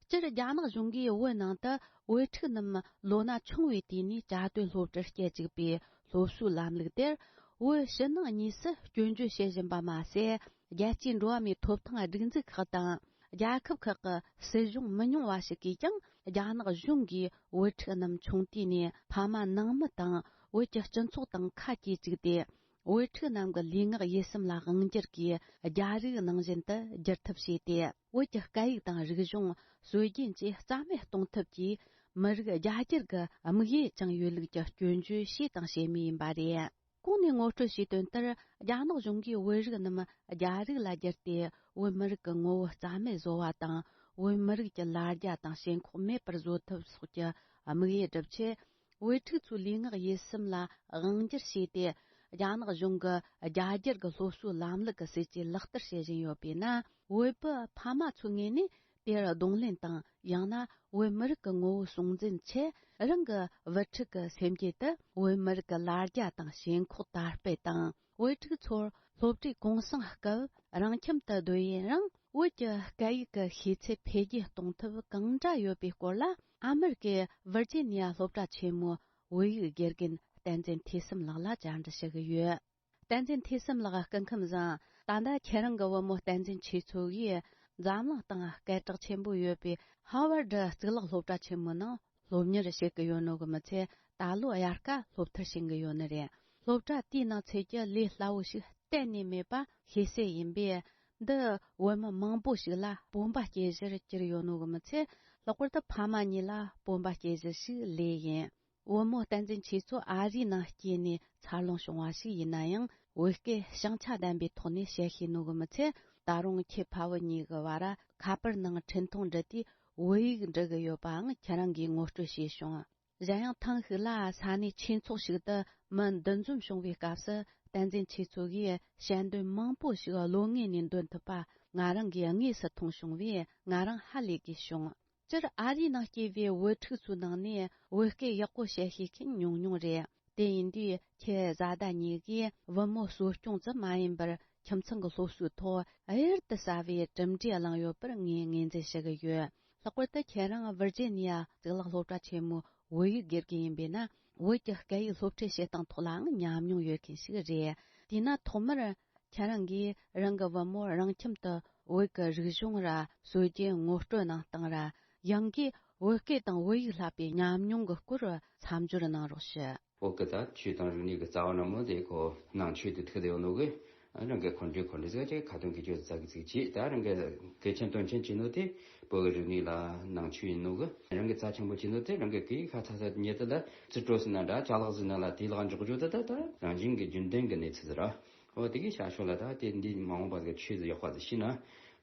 སྤྱིར་རྒྱ་ནག་གཞུང་གིས་བོད་ནང་དུ་བུ་ཕྲུག་རྣམས་ལོ་ན་ཆུང་བའི་དུས་ནས་བཅའ་སྡོད་སློབ་གྲྭར་སྐྱེལ་བཅུག་པའི་སློབ་གསོའི་ལམ་ལུགས་དེར། བོད་ཕྱི་ནང་གཉིས་སུ་སྐྱོན་བརྗོད་བྱེད་བཞིན་པ་མ་ཟད། རྒྱལ་སྤྱིའི་འགྲོ་བ་མིའི་ཐོབ་ཐང་སྒྲིག་འཛུགས་ཁག་དང་། རྒྱལ་ཁབ་ཁག་གི་སྲིད་གཞུང་མི་ཉུང་བ་ཞིག་གིས་ཀྱང་། རྒྱ་ནག་གཞུང་གིས་བུ་ཕྲུག་རྣམས་ཆུང་དུས་ནས་ཕ་མ་ནང་མི་དང་བོད་ཀྱི་སྤྱི་ཚོགས་དང་ཁ་གྱེས་བཅུག་སྟེ། བུ་ཕྲུག་རྣམས་ཀྱི་ལུས་ངག་ཡིད་གསུམ་ལ་དབང་སྒྱུར་གྱིས། རྒྱ་རིགས་ནང་བཞིན་དུ་བསྒྱུར་ཐབས་བྱས་ཏེ། བོད་ཀྱི་སྐད་ཡིག་དང་རིག་གཞུང་། སྲོལ་རྒྱུན་བཅས་རྩ་མེད་གཏོང་ཐབས་ཀྱིས། མི་རིགས་རྒྱ་སྒྱུར་གྱི་དམིགས་ཡུལ་བཅངས་ཡོད་ལུགས་ཀྱི་སྐྱོན་བརྗོད་བྱས་དང་བྱེད་མུས་ཡིན་པ་རེད། གོང་ནས་ངོ་སྤྲོད་བྱས་དོན་ལྟར། རྒྱ་ནག་གཞུང་གིས་བོད་རིགས་རྣམས་རྒྱ་རིགས་ལ་བསྒྱུར་ཏེ། བོད་མི་རིགས་ཀྱི་ངོ་བོ་རྩ་མེད་བཟོ་བ་དང་། བོད་མི་རིགས་ཀྱི་ལ་རྒྱ་དང་ཞེན་ཁོག་མེད་པར་བཟོ་ཐབས་སོགས་ཀྱི་དམིགས་ཡུལ་བསྒྲུབ་ཆེད། བོད་ཕྲུག་ཚོའི་ལུས་ངག་ཡིད་གསུམ་ལ་དབང་སྒྱུར་བྱས་ཏེ། རྒྱ་ནག་གཞུང་གི་རྒྱ་སྒྱུར་གྱི་སློབ་གསོའི་ལམ་ལུགས་ཀྱི་སྲིད་ཇུས་ལག་བསྟར་བྱེད་བཞིན་ཡོད་པས་ན། བོད་པའི་ཕ་མ་ཚོའི་ངོས་ནས་དེར་གདོང་ལེན་དང་། ཡང་ན་བོད་མི་རིགས་ཀྱི་ངོ་བོ་སྲུང་འཛིན་ཆེད། རང་གི་བུ་ཕྲུག་གི་སེམས་རྒྱུད་དུ་བོད་མི་རིགས་ཀྱི་ལ་རྒྱ་དང་ཞེན་ཁོག་དར་སྤེལ་དང་། བོད་ཕྲུག་ཚོར་སློབ་གྲྭའི་གུང་སེང་སྐབས་རང་ཁྱིམ་དུ་སྡོད་ཡུན་རིང་། བོད་ཀྱི་སྐད་ཡིག་གི་ཤེས་ཚད་འཕེལ་རྒྱས་གཏོང་ཐབས་གང་འདྲ་ཡོད་པའི་སྐོར་ལ། ཨ་མེ་རི་ཀའི་ཝིར་ཇི་ནི་ཡ་སློབ་གྲྭ་ཆེན་མོའི་བོད་ཡིག་དགེ་རྒན་བསྟན་འཛིན་ཐོས་བསམ་ལགས་ལ་བཅར་འདྲི་ཞུ་གི་ཡོད། བསྟན་འཛིན་ཐོས་བསམ་ལགས། སྐུ་ཁམས་བཟང་། ད་ལྟ་ཁྱེད་རང་གི་བུ་མོ་བསྟན་འཛིན་ཆོས་མཚོ་གིས་འཛམ་གླིང་སྟེང་སྐད་གྲགས་ཆེན་པོ་ཡོད་པའི་ཧ་ཝར་ཌི་གཙུག་ལག་སློབ་གྲྭ་ཆེན་མོའི་ནང་སློབ་གཉེར་བྱེད་ཀྱི་ཡོད་ནོ་གི་མི་ཚད། ད་ལོ་དབྱར་ཁ་སློབ་མཐར་ཕྱིན་གྱི་ཡོད་ནི་རེད། སློབ་གྲྭ་དེའི་ནང་ཚུད་རྒྱུ་ལས་སླ་བོ་ཞིག་གཏན་ནས་མེད་པ་ཤེས་གསལ་ཡིན་པས། འདི་བུ་མོ་མང་པོ་ཞིག་ལ་སྤོབས་པ་སྐྱེ་གཞིར་གྱུར་ཡོད་ནོ་གི་མི་ཚད། ལྷག་པར་དུ་ཕ་མ་གཉིས་ལ་སྤོབས་པ་སྐྱེ་གཞི་ཞིག་ལོས་ཡིན། བུ་མོ་བསྟན་འཛིན་ཆོས་མཚོ་ཨ་རིའི་ནང་སྐྱེས་ནས་འཚར་ལོངས་བྱུང་བ་ཞིག་ཡིན་ན་ཡང་། བོད་སྐད་ཞང་ཆ་ལྡན་པའི་ཐོག་ནས་བཤད་ཤེས་ནོ་གི་མི་ཚད། ད་རུང་ཁྱེད་ཕ་བུ་གཉིས་ཀྱི་བར་ཁ་པར་ནང་འཕྲིན་ཐུང་འབྲི་དུས་བོད་ཡིག་འབྲི་གི་ཡོད་པའང་ཁྱེད་རང་གིས་ངོ་སྤྲོད་བྱས་བྱུང་། གཞན་ཡང་ཐེངས་ཤིག་ལ་ས་གནས་ཆོས་ཚོགས་ཤིག་ཏུ་མི་འདུ་འཛོམས་བྱུང་བའི་སྐབས་སུ། བསྟན་འཛིན་ཆོས་མཚོ་གིས་དཔྱད་འདོན་མང་པོ་ཞིག་བློ་ངོས་ནས་འདོན་ཐུབ་པ་ང་རང་གིས་དངོས་སུ་མཐོང་བྱུང་བས། ང་རང་ཧ་ལས་དགོས་བྱུང་། སྤྱིར་ཨ་རིའི་ནང་སྐྱེས་པའི་བུ་ཕྲུག་ཚོའི་ནང་ནས་བོད་སྐད་ཡག་པོ་བཤད་ཤེས་མཁན་ཉུང་ཉུང་རེད། དེ་ཡིན་དུས་ཁྱེད་བཟའ་ཟླ་གཉིས་ཀྱིས་བུ་མོ་གསོ་སྐྱོང་ཙམ་མ་ཡིན་པར། ཁྱིམ་ཚང་གི་སློབ་གསོའི་ཐོག་གཡུར་དུ་ཟ་བའི་གྲུབ་འབྲས་བླངས་ཡོད་པར་ངས་ངོས་འཛིན་ཞུ་གི་ཡོད། ལྷག་པར་དུ་ཁྱེད་རང་ཝིར་ཇི་ནི་ཡ་གཙུག་ལག་སློབ་གྲྭ་ཆེན་མོའི་བོད་ཡིག་དགེ་རྒན་ཡིན་པས་ན། བོད་ཀྱི་སྐད་ཡིག་སློབ་ཁྲིད་བྱེད་སྟངས་ཐོག་ལའང་ཉམས་མྱོང་ཡོད་མཁན་ཞིག་རེད། དེས་ན་ཐོག་མར། ཁྱེད་རང་གིས་རང་གི་བུ་མོར་རང་ཁྱིམ་དུ་བོད་ཀྱི་རིག་གཞུང་ར་སྲོལ་རྒྱུན་ངོ་སྤྲོད་གནང་སྟངས་ར། ཡང་སྒོས་བོད་སྐད་དང་བོད་ཡིག་བསླབ་པའི་ཉམས་མྱོང་གི་སྐོར་མཚམས་སྦྱོར་གནང་རོགས་ཞུ། བོད་སྐད་དང་ཆོས་དང་རིག་གནས་ཀྱི་རྩ་བ་ནས་མོ་དེ་ཁོ་ནང་ཆོས་དེ་ཐུག་དེ་ཡོད་ནོ་གི། རང་གི་འཁོན་འགྲས་འཁོན་འགྲས་ཟེར་ཅིག་ཁ་ཏོན་གི་ཆོས་རྩ་གི་ཚིག་ཅིག་ད་རང་གི་གལ་ཆེན་དོན་ཆེན་བྱེད་ནོ་དེ་བོད་ཀྱི་རིག་གནས་ལ་ནང་ཆོས་ཡིན་ནོ་གི། རང་གི་རྩ་ཆེན་པོ་བྱེད་ནོ་དེ་རང་གི་གི་ཁ་ཚ་ཚ་ཉེ་དུ་ལ་རྩིས་སྤྲོད་ཟིན་ན་འདྲ་ཅ་ལག་ཟིན་ན་ལ་དེ་ལག་འཇོག་རྒྱུ་དེ་ད་ད་རང་བཞིན་གྱི་རྒྱུན་ལྡན་གྱི་གནས་ཚུལ་ར། འོ་དེ་གའི་ཤ་ཤོ་ལ་ད་དེ་འདི་མ་འོངས་པ་གི་ཆོས་ཟིག་ཡག་པ་ཟིག་ཤེས་ན།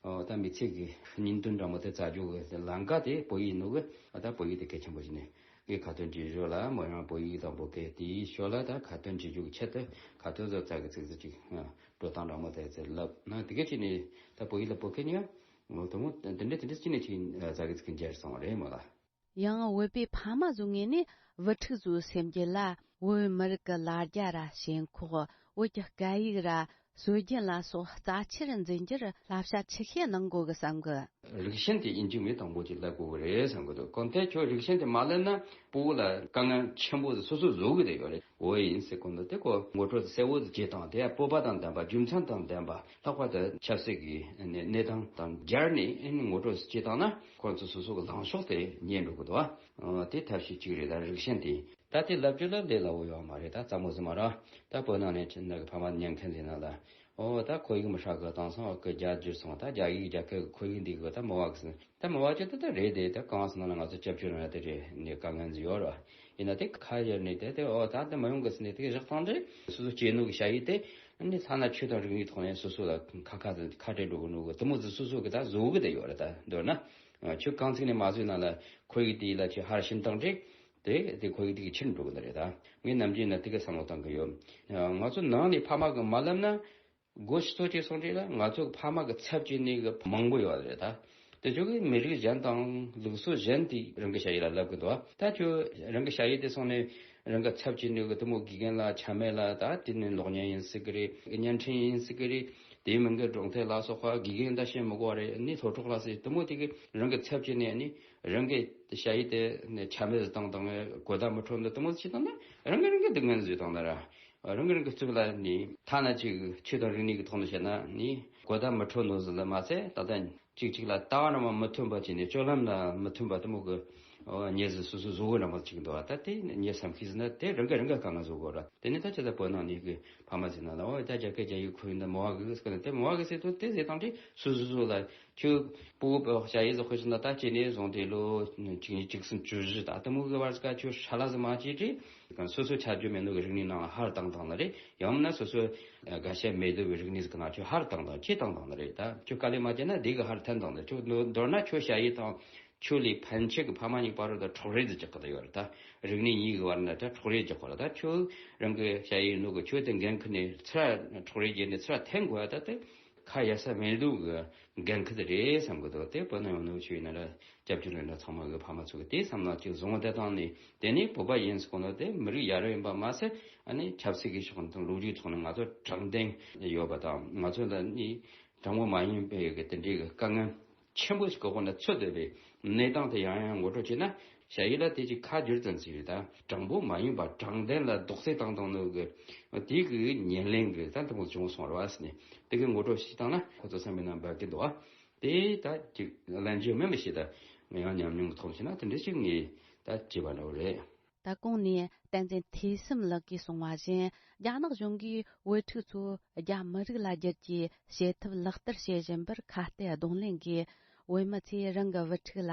འོ་ད་མི་ཚེ་གི་སྙིང་དོན་འདྲ་མོ་དེ་རྩ་རྒྱུ་གི་ལམ་ཀ་དེ་བོད་ཡིག་ནོ་གི། ཨ་ད་བོད་ཡིག་དེ་གལ་ཆེན་པོ་ཞིག་ནས་གི་ཁ་ཏོན་བྱེད་ཞོར་ལ་མོ་རང་བོད་ཡིག་དང་བོད་སྐད་དེའི་ཞོར་ལ་ད་ཁ་ཏོན་བྱེད་རྒྱུ་གི་ཆེད་དུ་ཁ་ཏོན་བཟོ་རྩ་གི་ཚིག་ཟིག་ཅིག་འགྲོ་སྟངས་འདྲ་མོ་དེ་ཚེ་ལབ་ན་དེ་གའི་ཅི་ནས་ད་བོད་ཡིག་ལ་བོད་སྐད་ཉོ་འོ་དེ་མོ་དེ་འདྲ་དེ་འདྲ་ཅི་ནས་ཅིག་རྩ་གི་ཚིག་འཇལ་སོང་བ་རེད་མོ་ལ། ཡང་བོད་པའི་ཕ་མ་ཚོའི་ངོས་ནས་བུ་ཕྲུག་ཚོའི་སེམས་རྒྱུད་ལ་བོད་མི་རིགས་ཀྱི་ལ་རྒྱ་ར་ཞེན་ཁོག་བོད་ཀྱི་སྐད་ཡིག་ར་སྲོལ་རྒྱུན་ལ་སོགས་རྩ་ཆེར་འཛིན་རྒྱུར་བསླབ་བྱ་ཆེ་ཤོས་གནང་དགོས་ཀྱི་བསམ་གི། རིགས་ཞེན་དེ་ཡིན་གཅིག་མིན་གཏོང་དགོས་ཀྱི་ལབ་དགོས་ཀྱི་རེད་བསམ་གི་འདུག་གང་ལྟར་ཁྱོད་རིགས་ཞེན་དེ་མ་ལབ་ན་སྤོ་བོ་ལ་དཀའ་ངལ་ཆེན་པོ་དེ་སོ་སོ་བཟོ་གི་དེ་ཡོད་རེད། འོ་ཡིན་ཟེར་གོ་འདུག་དེ་ཁོ་ངོ་སྤྲོད་གསལ་བོ་དེ་བྱེད་སྟངས་དེ་སྤོབས་པ་དང་ལྡན་པ་རྒྱུ་མཚན་དང་ལྡན་པ་ལྷག་པར་དུ་ཆབ་སྲིད་ཀྱི་གནས་སྟངས་དང་སྦྱར་ནས་ངོ་སྤྲོད་བྱེད་སྟངས་ན་ཁོ་ཚོ་སོ་སོ་གི་ལངས་ཕྱོགས་དེ་རྙེད་འགྲོ་གི་འདུག་ཨ་དེ་ཐབས་ཤེས་གཅིག་རེད། ད་རིགས་ཞེན་དེ་ད་དེ་ལབ་རྒྱུ་ལ་ལས་སླ་བོ་ཡོད་མ་རེད། ད་རྩ་མོ་ཟིན་མ་ར་ད་བོད་ནང་ནས་ཁྱེད་ནང་གི་ཕ་མ་ཉན་མཁན་ཟིན་ན་ལ། ཨོ་ད་ཁོར་ཡུག་མི་ཧྲ་གི། དེང་སང་གི་རྒྱ་བསྒྱུར་སོང་། ད་རྒྱ་ཡིག་རྒྱ་སྐད་ཁོར་ཡུག་འདི་གི་ད་མི་བ་གི་ཟིན། ད་མི་བ་ཅི་ད་ད་རེད་དེ། ད་གང་ཟིན་ན་ང་ཚོ་སྐྱབས་བཅོལ་ན་དེ་རེད་ནས་དཀའ་ངལ་ཟིན་ཡོད་ར། ཡིན་ན་དེ་ཁ་ཡར་ནས་དེ་དེ་ཨོ་ད་དེ་མི་ཡོང་གི་ཟིན་ནས་དེ་གི་བཞག་སྟངས་དེ་སོ་སོ་སྐྱེས་ནོ་གི་ཞ་ཡི་དེ་ནི་ཐ་ན་ཆོས་དང་རིག་གནས་ཐོག་ནས་སོ་སོ་ལ་ཁ་ཁ་ཁ་བྲལ་འགྲོ་གི་ནོ་གི་དེ་མོ་ཟིན་སོ་སོ་གི་ད་བཟོ་གི་དེ་ཡོད་ར། ད་མདོར་ན་ཆོས་གང་ཚིག་ནས་མ་བཟོས་ན་ལ་ཁོར་ཡུག་དེ་ལ་ཆོས་ཧར་ཕྱིན་སྟངས་དེ། དེ་དེ་ཁོར་ཡུག་དེ་གི་ཕྱིར་འགྲོ་གི་ནི་རེད། ད་ངས་ནམ་རྒྱུན་ན་དེ་གི་བསམ་བློ་བཏང་གི་ཡོད། ང་ཚོ་ནང་ནས་ཕ་མ་གི་མ་ལབ་ན་སྒོ་ཕྱི་ཚོ་ཅིག་སོང་རེད་ལ། ང་ཚོ་གི་ཕ་མ་གི་ཚབ་བྱས་ནས་གི་མང་པོ་ཡོད་རེད། ད་དེ་ཚོ་གི་མི་རིགས་གཞན་དང་ལུགས་སྲོལ་གཞན་དེ་རང་གི་ཞ་ཡི་ལ་ལབ་གི་འདུག་ད་ཁྱོད་རང་གི་ཞ་ཡི་དེ་སོང་ནས་རང་གི་ཚབ་བྱས་ནས་གི་དེ་མོ་དགེ་རྒན་ལ་ཆ་མེད་ལ། ད་དེ་ནས་གློག་བརྙན་ཡིན་སྲིད་གི་རེད། བརྙན་འཕྲིན་ཡིན་སྲིད་གི་རེད། དེའི་མིང་གི་སྒྲུང་དེབ་ལ་སོགས་པ། དགེ་རྒན་ད་ཤེས་མི་དགོས་རེད། ནི་སློབ་གྲོགས་ལ་སྲིད་དེ་མོ་དེ་གི་རང་གི་ཚབ་བྱས་ནས་ནི། རང་གི་ཞ་ཡི་དེ་ནི་ཆ་མེད་བཏང་དང་གོ་བརྡ་མི་འཕྲོད་འདི་དེ་མོ་ཞིག་བཏང་ན་རང་གི་རང་གི་སྡུག་བསྔལ་བཟོས་བཏང་ན་ར། རང་གི་རང་གི་གཙུག་ལ་ནི་ཐ་ན་ཅིག་ཆོས་དང་རིག་གནས་ཀྱི་ཐོག་ནས་བཤད་ན་ནི་གོ་བརྡ་མི་འཕྲོད་ནོ་ཟིག་ལ་མ་ཚད། ད་ལྟ་ཅིག་ཅིག་ལ་ལྟ་བ་རང་མ་མི་མཐུན་པ་བྱས་ནས་སྤྱོད་ལམ་ལ་མི་མཐུན་པ་དེ་མོ་གི་ཉེས་ཟིག་སོ་སོ་བཟོ་གི་རང་མ་ཅིག་འདུག་ད་དེ་ཉེས་བསམ་ཤེས་ཟིན་ན་དེ་རང་གི་རང་གི་དཀའ་ངལ་བཟོ་དགོས་ར། དེ་ནི་ད་ཅི་ད་བོད་ནང་ནས་གི་ཕ་མ་ཟིན་ན་ལ་འོ་ད་རྒྱ་སྐད་རྒྱ་ཡིག་ཁོ་ཡིན་ད་མོ་བ་གི་ཟེར་གི་ན་དེ་མོ་བ་གི་ཟེར་དུས་དེ་ཟེར་དང་དེ་སོ་སོ་སོ་ལ། ཁྱོད་སྤོ་བོ་ཞ་ཡི་ཟོ་ཁོ་ཤི་ན་ད་ཁྱེད་ནས་བཟུང་སྟེ་ལོ་གཅིག་གཉིས་གཅིག་གསུམ་བཅུ་བཞི་ད་དེ་མོ་གི་བར་ག་ཁྱོད་ཧྲ་ལ་ཟི་མ་བྱེད་དྲི། སོ་སོ་ཆ་རྒྱུས་མེད་ནོ་གི་རིག་གནས་ནང་ཧར་བཏང་བཏང་ནི་རེད། ཡང་མིན་ན་སོ་སོ་དགའ་ཤས་མེད་དོ་བའི་རིག་གནས་ཟིག་ནང་ཁྱོད་ཧར་བཏང་བཏང་ཁྱེད་བཏང་བཏང་ནི་རེད། ད་ཁྱོད་དཀའ་ལས་མ་བྱས་ན་དེ་གི་ཧར་འཐེན་བཏང་ནི་རེད། ཁྱོད་མདོར་ན་ཁྱོད་ཞ་ཡི་དང་ཁྱོད་ལས་ཕན་ཆད་གི་ཕ་མ་གཉིས་བར་དུ་ད་འཕྲོག་རེས་ཟིག་རྒྱག་གི་ད་ཡོད་རེད། ད་རིག་གནས་གཉིས་གི་བར་ན་ད་འཕྲོག་རེས་རྒྱག་གི་རེད། ད་ཁྱོད་རང་གི་ཞ་ཡི་ནོ་གི་ཁྱོད་དེ་འགན་ཁུར་ནས་ཚུར་འཕྲོག་རེས་བརྒྱབ་ནས་ཚུར་འཐེན་དགོས་ད་དེ། ཁ་ཡ་ས་མེད་འདུག་གི་འགན་ཁུར་དེ་རེད་བསམ་གི་འདུག་དེ་བོད་ནང་ཡོང་ནོ་ཆོས་ཡིན་ན་ར་སྐྱབས་བཅོལ་ཡིན་ན་ཚང་མ་གི་ཕ་མ་ཚོ་གི་དེ་བསམ་བློ་ཅིག་བཟུང་བ་དེ་བཏང་ནས། དེ་ནས་བོད་པ་ཡིན་ཟེར་གོ་ནོ་དེ་མི་རིགས་ཡ་རབས་ཡིན་པ་མ་ཟད། ཨ་ནི་ཆབ་སྲིད་ཀྱི་ཕྱོགས་ནས་དང་ལོ་རྒྱུས་ཐོག་ནས་ང་ཚོ་དྲང་བདེན་ཡོད་པ་དང་། ང་ཚོ་ལ་ནི་དྲང་པོ་མ་ཡིན་པའི་གི་དེ་འདྲའི་གི་དཀའ་ངལ་ཆེན་པོ་ཞིག་གི་འོག་ན་ཚུད་བསྡད་པའི་གནས་སྟངས་དེ་ཡང་ཡང་ངོ་སྤྲོད་བྱས་ན། ཞ་ཡི་ལ་དེ་ཅིག་ཁ་བསྒྱུར་ཙམ་ཞིག་རེད། ད་དྲང་པོ་མ་ཡིན་པ་དྲང་བདེན་ལ་རྡོག་རྫིས་བཏང་བཏང་ནོ་གི་དེ་གི་ཉེར་ལེན་གི་ད་དེ་མོ་བྱུང་སོང་ར་བ་ཟེར་ནས་དེ་གི་ངོ་སྤྲོད་ཞིག་བཏང་ན་ཁོ་ཚོ་བསམ་པའི་ནང་འབབ་ཀྱི་འདུག་ཨ། དེ་ད་ཅིག་ལན་རྒྱུ་མིན་པ་ཞིག་ད་ང་ཡང་ཉམས་མྱོང་གི་ཐོག་བྱས་ན་དེ་འདྲ་ཞིག་ངས་ད་བྱས་པ་འདྲ་བོ་རེད། ད་གོང་ནས་བསྟན་འཛིན་ཐོས་བསམ་ལགས་ཀྱིས་གསུངས་པ་བཞིན། རྒྱ་ནག་གཞུང་གིས་བོད་ཕྲུག་ཚོ་རྒྱ་མི་རིགས་ལ་བསྒྱུར་རྒྱུའི་བྱེད་ཐབས་ལག་བསྟར་བྱེད་བཞིན་པར་ཁ་གཏད་གདོང་ལེན་གྱིས། བོད་མི་ཚོས་རང་གི་བུ་ཕྲུག་ལ་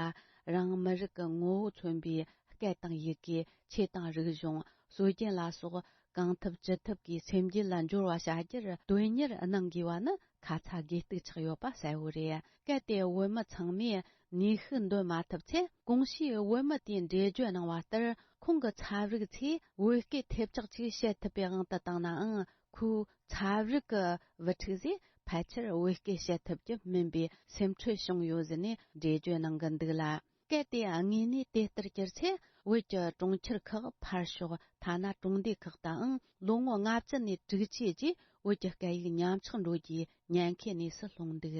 རང་མི་རིགས་ཀྱི་ངོ་བོ་མཚོན་པའི་སྐད་དང་ཡི་གེ། ཆོས་དང་རིག་གཞུང་། སྲོལ་རྒྱུན་ལ་སོགས་གང་ཐུབ་ཅི་ཐུབ་ཀྱིས་སེམས་རྒྱུད་ལ་འབྱོར་བ་བྱ་རྒྱུར་དོན་གཉེར་གནང་དགོས་པ་ནི་ཁ་ཚ་དགོས་གཏུགས་ཆགས་ཡོད་པ་གསལ་བོ་རེད། གལ་ཏེ་བོད་མི་ཚང་མས་ནུས་ཤུགས་འདོན་མ་ཐུབ་ཚེ། གོང་ཞུས་བོད་མི་དེས་འགྲེལ་བརྗོད་གནང་བ་ལྟར། ཁོང་གི་ཚབ་རིགས་ཚོས་བོད་སྐད་ཐེབས་ཆག་ཅིག་བཤད་ཐུབ་པའི་དབང་དུ་བཏང་ནའང་། ཁོའི་ཚབ་རིགས་ཀྱི་བུ་ཕྲུག་ཚོས་ཕལ་ཆེར་བོད་སྐད་བཤད་ཐུབ་རྒྱུ་མིན་པའི་སེམས་ཁྲལ་བྱུང་ཡོད་ཟེར་ནས་འགྲེལ་བརྗོད་གནང་གི་འདུག་ལ། གལ་ཏེ་དངོས་གནས་དེ་ལྟར་གྱུར་ཚེ། བོད་ཀྱི་གྲོང་ཁྱེར་ཁག་ཕར་ཞོག་ཐ་ན་གྲོང་སྡེ་ཁག་དང་ལོ་ངོ་ལྔ་བཅུ་ནས་དྲུག་ཅུའི་རྗེས་བོད་ཀྱི་སྐད་ཡིག་ཉམས་ཆག་འགྲོ་རྒྱུའི་ཉེན་ཁའི་གནས་སུ་ལྷུང་འདུག་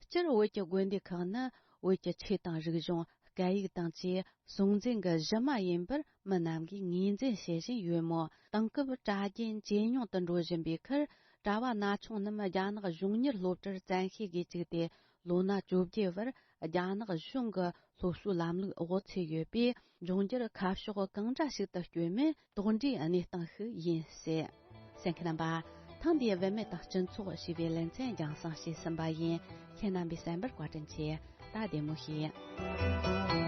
སྤྱིར་བོད་ཀྱི་དགོན་སྡེ་ཁག་ནི་བོད་ཀྱི་ཆོས་དང་རིག་གཞུང་། སྐད་ཡིག་དང་བཅས་སྲོང་བཙན་གྱི་གཞི་མ་ཡིན་པར་མི་རྣམས་ཀྱིས་ངོས་འཛིན་བྱེད་བཞིན་ཡོད་མོད། དེང་སྐབས་གྲྭ་རྒྱུན་ཇེ་ཉུང་དུ་འགྲོ་བཞིན་པའི་ཁར། གྲྭ་བ་ན་ཆུང་རྣམས་རྒྱ་ནག་གཞུང་གཉེར་སློབ་གྲྭར་བཙན་ཤེད་ཀྱིས་བཅུག་སྟེ། ལོ་ན་བཅོ་བརྒྱད་བར་རྒྱ་ནག་གཞུང་གི་སློབ་གསོའི་ལམ་ལུགས་འོག་ཚུད་ཡོད་པས། འབྱུང་འགྱུར་ཁ་ཕྱོགས་གང་འདྲ་ཞིག་ཏུ་བསྐྱོད་མིན་དོགས་འདྲིའི་གནས་སྟངས་ཤིག་ཡིན་སྲིད། གསན་མཁན་རྣམ་པ། ཐེངས་འདིའི་བུད་མེད་དང་སྤྱི་ཚོགས་ཞེས་པའི་ལེ་ཚན་རྒྱང་སྲིང་བྱས་ཟིན་པ་ཡིན། ཁྱེད་རྣམ་པས་གསན་པར་བཀའ་དྲིན་ཆེ། ད་བདེ་མོ་བྱོས།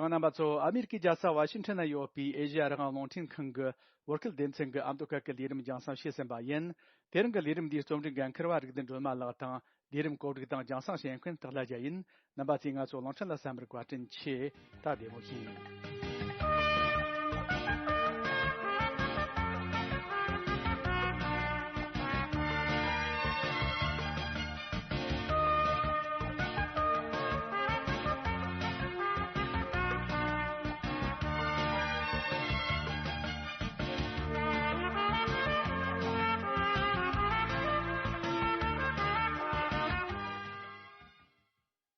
ཚང་མ་རྣམ་པ་ཚོ། ཨ་མེ་རི་ཀའི་རྒྱལ་ས་ཝ་ཤིང་ཊོན་ན་ཡོད་པའི་ཨེ་ཤེ་ཡ་རང་དབང་རླུང་འཕྲིན་ཁང་གི་བོད་སྐད་སྡེ་ཚན་གྱི་ཨ་མདོ་སྐད་ཀྱི་ལས་རིམ་རྒྱང་སྲིང་བྱས་ཟིན་པ་ཡིན། དེ་རིང་གི་ལས་རིམ་འདིའི་རྩོམ་སྒྲིག་འགན་འཁུར་བ་རིག་ལྡན་སྒྲོལ་མ་ལགས་དང་། ལས་རིམ་གོ་སྒྲིག་དང་རྒྱང་སྲིང་བྱེད་མཁན་སྟག་ལྷ་རྒྱལ་ཡིན། རྣམ་པ་ཚོས་ང་ཚོ་གླིང་ཕྲན་ལ་གསན་པར་བཀའ་དྲིན་ཆེ། ད་བདེ་མོ་བྱོས།